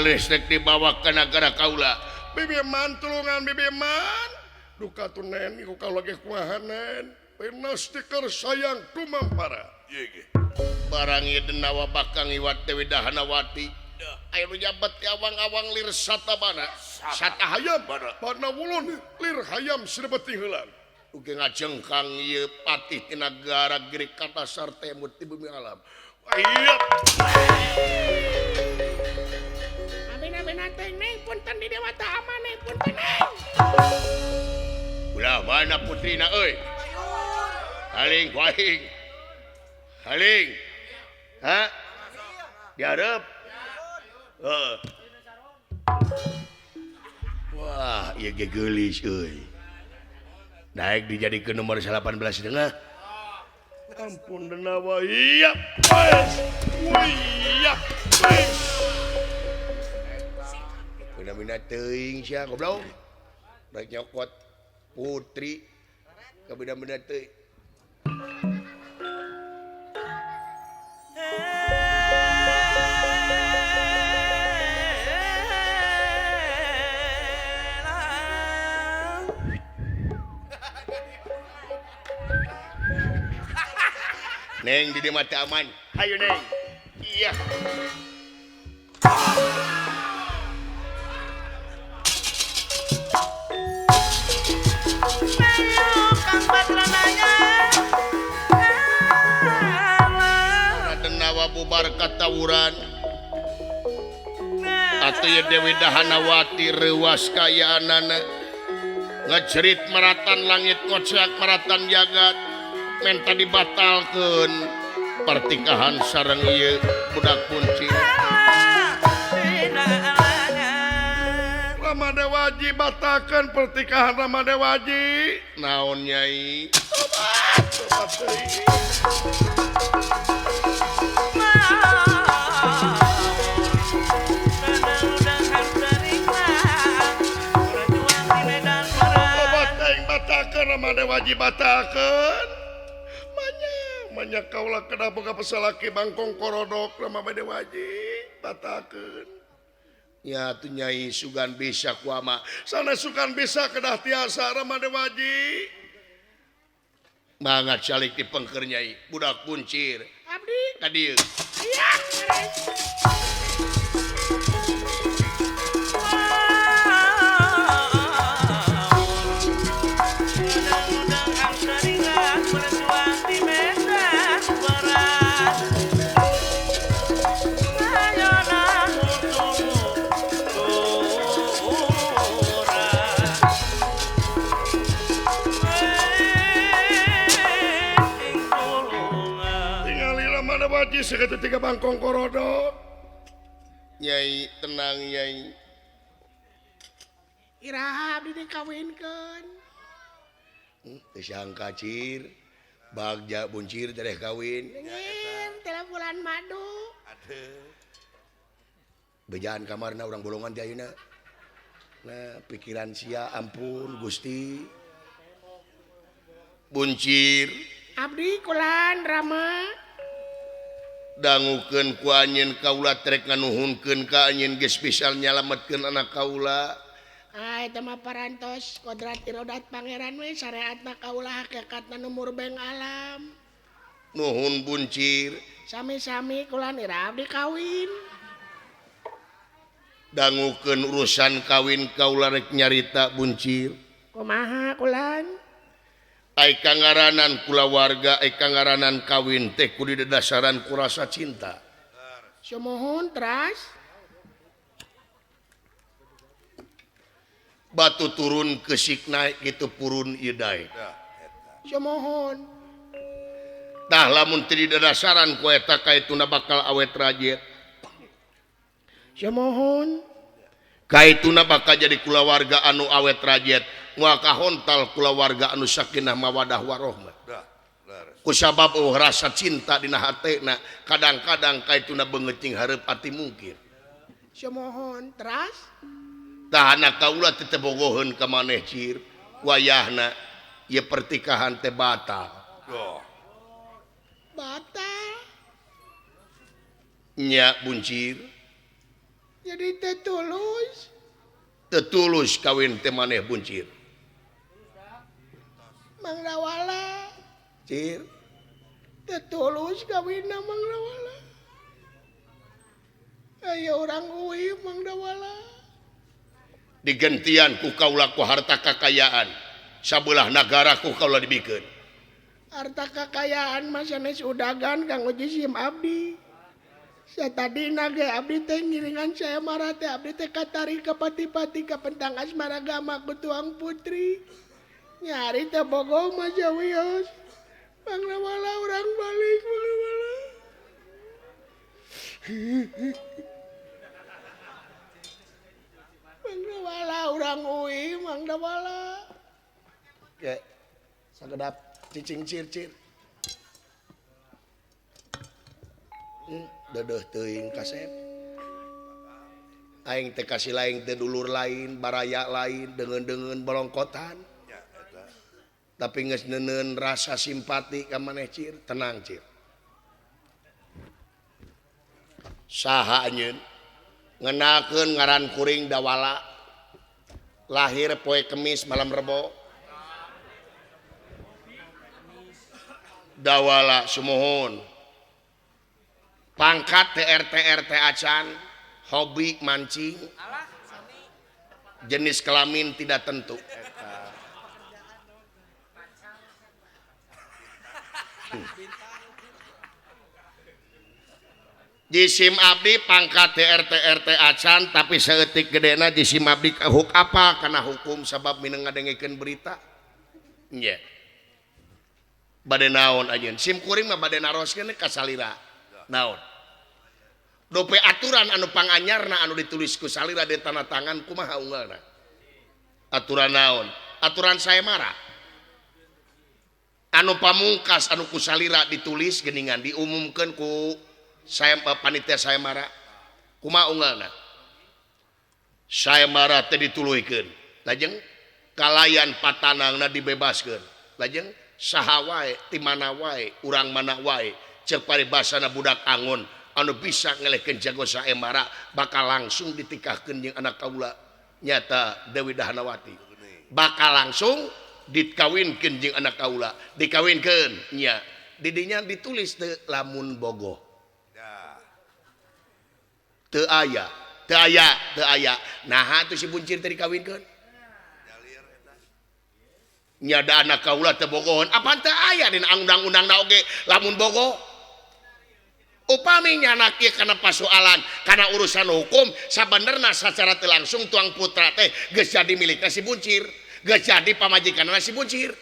Listrik dibawa ke negara kaula. Bibi man tulungan bibi man. Duka tunen iku kaula ge kumahanen. Penas tikar sayang tumampara. Barang ieu denawa bakang iwat Dewi Dahanawati. Aya nu nyabat ti awang-awang lir satabana. Sata hayam bana wulun lir hayam sirebet heulan. Ugi ngajengkang ieu patih ti nagara Giri Katasar temut ti bumi alam. Iya. Neng punten di Dewata Aman neng punten neng. Ulah mana putrina euy? Haling ku aing. Haling. Ha? Dihareup. Heeh. Wah, ieu ge geulis euy. Naik dijadikeun nomor 18 tengah. Ampun denawa iya. Iya. Mina teuing sia goblok. Rek nyokot putri kabina-bina teuing. Neng di dieu mah teu aman. Hayu Neng. Iya. Bubar katawuran atuh ye Dewi Dahanawati reuwas kayaanana ngecerit maratan langit kocak maratan jagat menta dibatalkeun pertikahan sareng ieu budak kunci. Rama Dewaji batalkeun pertikahan Rama Dewaji. Naon Nyai? Tobat, tobat deui. Rama Dewaji batalkeun. Manya kaula kedah boga pesalaki bangkong korodok Rama Dewaji batalkeun. Nya atuh Nyai sugan bisa kuama. Sanes sugan bisa kedah tiasa Rama Dewaji. Mangga calik di pengker Nyai budak kuncir. Abdi ka dieu. Iya. Segitu tiga bangkong korodok. Nyai tenang Nyai. Iraha abdi dikawinkeun. Teu sangka cir. Bagja buncir tereh kawin. Nyir, teh bulan madu. Aduh. Bejaan kamarna urang bolongan teh ayeuna. Nah, pikiran sia ampun Gusti. Buncir. Abdi kulan Rama. Dangukeun ku anjeun kaula trek nganuhunkeun ka anjeun geus bisa nyalametkeun anak kaula. Ah eta mah parantos kodrat irodat pangeran we syariatna kaula hakikatna nu murbeng alam. Nuhun buncir. Sami-sami kulan ira abdi kawin. Dangukeun urusan kawin kaula rek nyarita buncir. Kumaha kulan? Ai kangaranan kulawarga, ai kangaranan kawin teh kudu didasaran ku rasa cinta. Sumuhun teras. Batu turun kesik naik gitu purun ieu daek. Sumuhun. Tah lamun teu didadasaran ku eta kaituna bakal awet rajet. Sumuhun. Kaituna bakal jadi kulawarga anu awet rajet. Moal kahontal kulawarga anu sakinah mawadah warohmah. Kusabab eueuh rasa cinta dina hatena kadang-kadang kaituna beungeut jeung hareup ati mungkir. Sumuhun teras tah anak kaula teh teu bogoheun ka maneh cir wayahna ieu pertikahan teh batal. Oh. Batal. Nya buncir. Jadi teh tulus. Teu tulus kawin teh maneh buncir. Mang Dawala. Cir. Teu tulus kawinna Mang Dawala. Aya urang uih Mang Dawala. Digentian ku kaula ku harta kakayaan. Sabelah nagara ku kaula dibikeun. Harta kakayaan mah sanes udagan kanggo jisim abdi. Satadina ge abdi teh ngiringan saya marah teh abdi teh katarik ka pati-pati ka pentang asmara gama ku tuang putri. Nyari teh bogoh mah sawios. Mang Dawala urang balik Mang Dawala. Mang Dawala urang uih Mang Dawala. Ke sagedap cicing cir-cir. Dedeuh teuing kasep. Aing teh kasih lain teh dulur lain, baraya lain, deungeun-deungeun bolongkotan. Tapi geus neuneun rasa simpati ka maneh cir, tenang cir. Saha anjeun ngenakeun ngaran kuring Dawala. Lahir poe Kemis malam Rebo. Dawala sumuhun. Pangkat TRT RT acan, hobi mancing, jenis kelamin tidak tentu. Jisim abdi pangkat TRT RT acan tapi saeutik gedena jisim abdi huk apa karena hukum sabab mineng ngadengekeun berita. Nya. Bade naon anjeun? Sim kuring mah bade naroskeun ka salira. Naon? Dope aturan anu panganyarna anu ditulis ku salira di tanda tangan kumaha unggalna? Aturan naon? Aturan saya marah. Anu pamungkas anu ku salira ditulis geuningan diumumkeun ku saya panitia saya marah. Kumaha unggalna? Saya marah teh dituluykeun. Lajeng kalayan patanangna dibebaskeun. Lajeng saha wae ti mana wae urang mana wae cek paribasana budak angon anu bisa ngelehkeun jago saemara bakal langsung ditikahkeun jeung anak kaula nyata Dewi Dahanawati. Bakal langsung dikawinkeun jeung anak kaula, dikawinkeun nya. Didinya ditulis teu lamun bogoh. Teu aya, teu aya, teu aya. Naha atuh si buncir teh dikawinkeun? Nya da anak kaula teu bogoheun. Apaan teu aya dina undang-undangna oge lamun bogoh? Upami nyanak ieu kana pasoalan, kana urusan hukum, sabenerna sacara teu langsung tuang putra teh geus jadi milikna si buncir, geus jadi pamajikanna si buncir.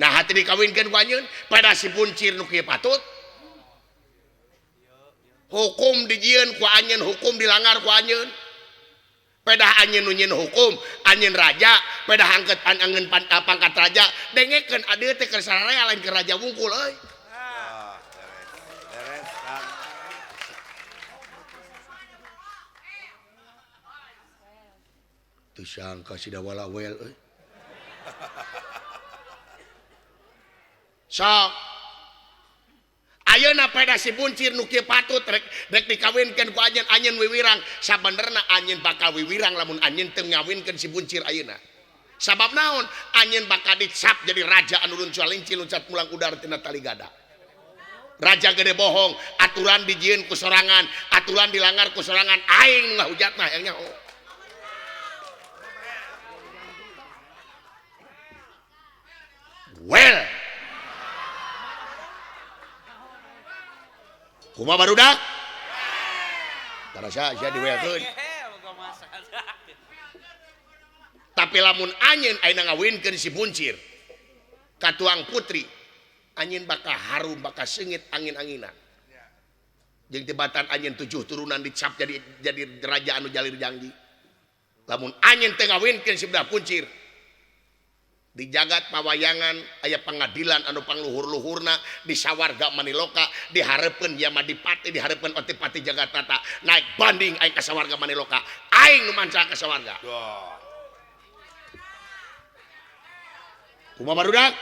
Nah hati dikawinkeun ku anjeun, pada si buncir nu kieu patut. Hukum dijieun ku anjeun, hukum dilanggar ku anjeun. Pedah anjeun nu nyieun hukum, anjeun raja, pedah angket anjeun pangkat raja, dengekeun adil teh keur sararea lain keur raja wungkul euy. Teu sangka si Dawala wel euy. Sok ayeuna pada si buncir nu kieu patut rek dikawinkeun ku anjeun, anjeun wiwirang. Sabenerna anjeun bakal wiwirang lamun anjeun teu ngawinkeun si buncir ayeuna. Sabab naon? Anjeun bakal dicap jadi raja anu luncat linci luncat mulang udar tina tali gada. Raja gede bohong, aturan dijieun ku sorangan, aturan dilanggar ku sorangan, aing nu ngahujatna hayang nyaho. Well. Kumaha barudak? Tarasa sia diwekeun. Tapi lamun anjeun ayeuna ngawinkeun si buncir ka tuang putri, anjeun bakal harum, bakal seungit angin-anginan. Jeung tibatan anjeun 7 turunan dicap jadi raja anu jalir janggi. Lamun anjeun teu ngawinkeun si budak buncir, Di jagat pawayangan aya pengadilan anu pangluhur-luhurna di sawarga Maniloka dihareupeun Yamadipati dihareupeun Otipati Jagatata naik banding aing ka sawarga Maniloka aing nu manca ka sawarga. Kumaha barudak?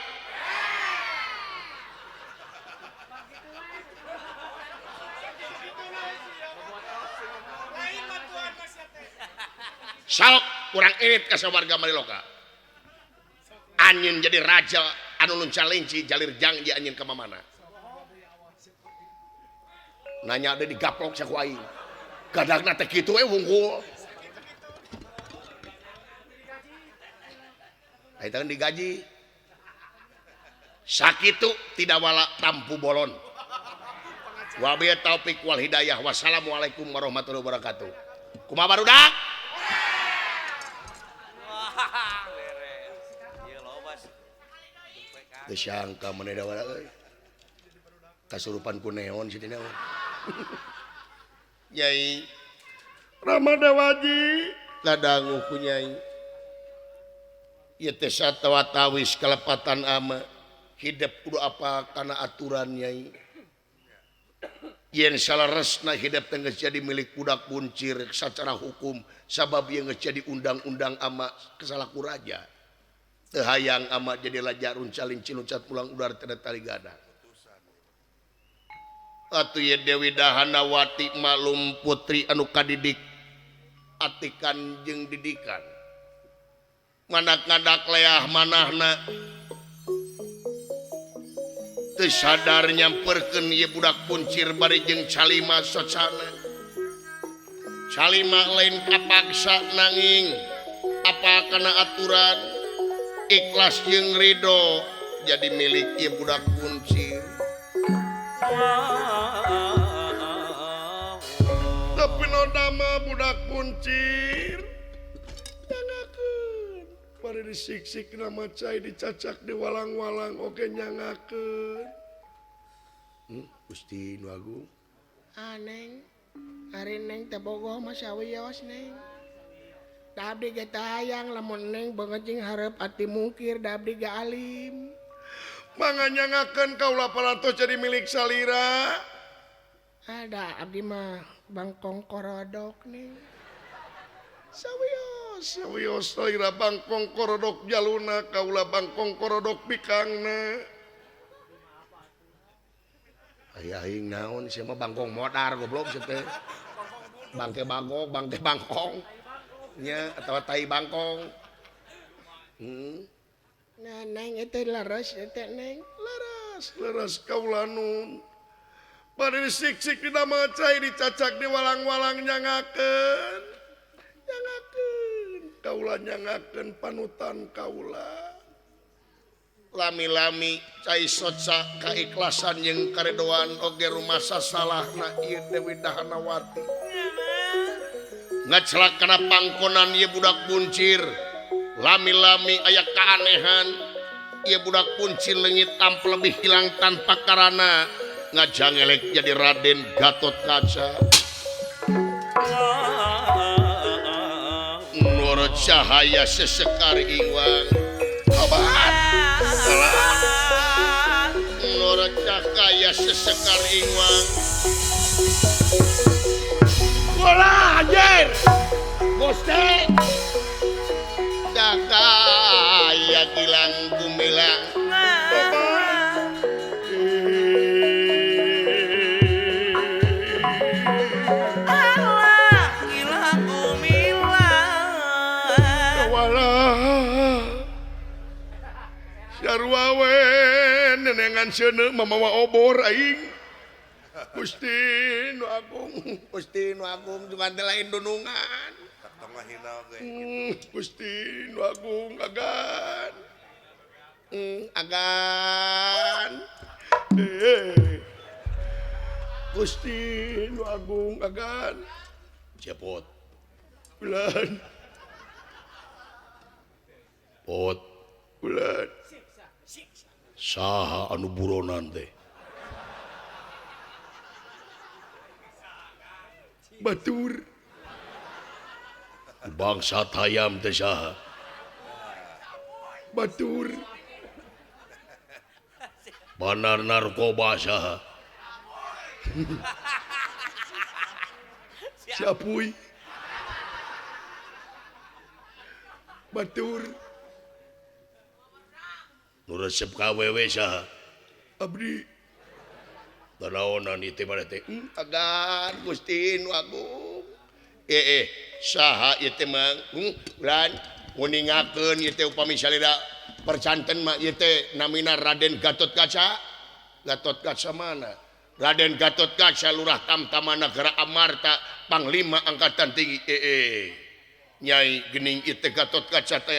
Salok kurang irit ka sawarga Maniloka. Anjeun jadi raja anu lunca-linci jalir jangji anjeun ka mamana. Nanya deui digaplok saku aing. Gadagna teh kitu we wungkul. Eta kan digaji. Sakitu tidak wala tampu bolon. Wabillahi taufik wal hidayah. Wassalamualaikum warahmatullahi wabarakatuh. Kumaha barudak? Teu sangka maneh da wala euy. Kasurupan ku neon si dina. Nyai Rama Dewaji kadangu ku nyai. Ieu teh satawatawis kalepatan ama hidep kudu apa kana aturan nyai. Yen saleresna hidep teh geus jadi milik budak kuncir sacara hukum sabab ieu geus jadi undang-undang ama kesalaku raja. Teu hayang ama jadi raja runcalinci luncat pulang udar teu tali gada. Atuh ye Dewi Dahanawati maklum putri anu kadidik atikan jeung didikan. Mandak-ngadak leah manahna teu sadar nyamperkeun ieu budak kuncir bari jeung calima socana. Calima lain kapaksa nanging apa kana aturan ikhlas jeung ridho jadi milik ieu budak kuncir. Tapi nodama budak kuncir nyangakeun bari disiksik nama cai dicacak di walang-walang oge nyangakeun. Gusti nu agung. Ah neng, ari neng teh bogoh mah sawios neng. Da abdi ge teu hayang lamun neng beungeut jeung hareup ati mungkir da abdi ge alim. Mangga nyangakeun kaula parantos jadi milik salira. Ada abdi mah bangkong korodok nih. Sawios, sawios salira bangkong korodok jaluna kaula bangkong korodok bikangna. Aya aing naon sia mah bangkong modar goblok sia teh. Bangke bangkong, bangke bangkong. Nya atawa tai bangkong. Nah, neng itu leres itu neng. Leres, leres kaula nun. Bari disiksik dina macai dicacak di walang-walang nyangakeun. Nyangakeun, kaula nyangakeun panutan kaula. Lami-lami cai soca kaikhlasan jeung karedoan oge rumasa salahna ieu Dewi Dahanawati. Ngacelak kana pangkonan ieu budak buncir. Lami-lami aya keanehan ieu budak kuncir leungit tanpa lebih hilang tanpa karana ngajangelek jadi Raden Gatotkaca. Nurut cahaya sesekar ingwang. Obat. Nurut cahaya sesekar ingwang. Bola anjir. Gusti. Cahaya gilang gumilang. Allah gilang gumilang. Walah. Sarua we nenengan seuneu mamawa obor aing. Gusti nu agung, Gusti nu agung juga teh lain dunungan. Gusti nu agung agan. Agan. Gusti nu agung agan. Cepot. Bulan. Pot. Bulan. Saha anu buronan teh? Batur. Bangsa hayam teh saha? Batur. Bandar narkoba saha? Si Apuy. Batur. Nu resep ka awewe saha? Abdi. Tanaonan ieu teh maneh teh? Agan Gusti nu agung. Saha ieu teh mang? Ulan nguningakeun ieu teh upami salira percanten mah ieu teh namina Raden Gatot Kaca. Gatot Kaca mana? Raden Gatot Kaca Lurah Tamtama Nagara Amarta Panglima Angkatan Tinggi. Nyai gening ieu teh Gatot Kaca teh.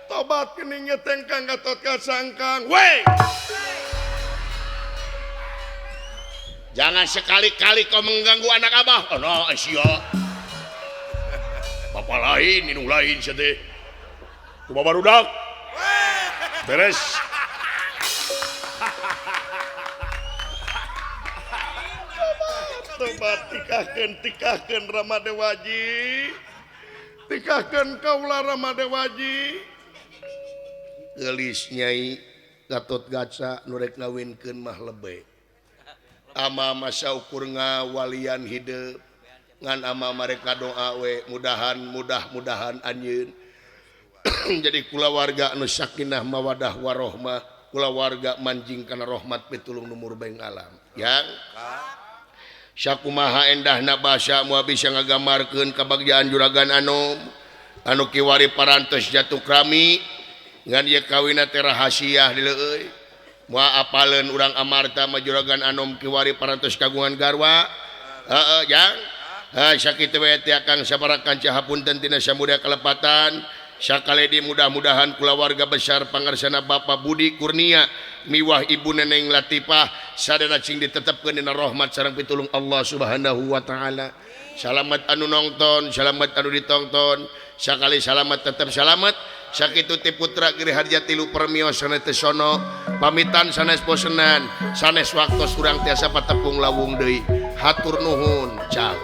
Tobat gening ieu teh Kang Gatot Kaca Kang. Weh. Jangan sekali-kali kau mengganggu anak abah. Oh no, sia. Bapak lain, indung lain sia teh. Kumaha barudak? Beres. Tobat tikahkeun Rama Dewaji. Tikahkeun kaula Rama Dewaji. Geulis Nyai Gatot Kaca nu rek ngawinkeun mah lebe. Ama masa ukur ngawalian hidup ngan ama mereka doa we mudahan mudah-mudahan anjeun jadi kulawarga anu sakinah mawadah warohmah kulawarga manjing kana rahmat pitulung nu murbeng alam yang sakumaha endahna basa moal bisa ngagambarkeun kabagjaan juragan anom anu kiwari parantos jatuh krami ngan ieu kawinna teh rahasia dileueuy moal apaleun urang Amarta mah juragan anom kiwari parantos kagungan garwa heeh jang sakitu we teh Kang sabaraha kanca hapunten tina samuda kalepatan sakali mudah-mudahan kulawarga besar pangarsana Bapak Budi Kurnia miwah Ibu Neneng Latifah sadana cing ditetepkeun dina rahmat sareng pitulung Allah Subhanahu wa taala. Salamat anu nongton, salamat anu ditongton, sakali salamat tetep salamat. Sakitu ti putra Giri Harja tilu permios sanes teu sono, pamitan sanes bosenan, sanes waktos urang tiasa patepung lawung deui. Hatur nuhun, ciao.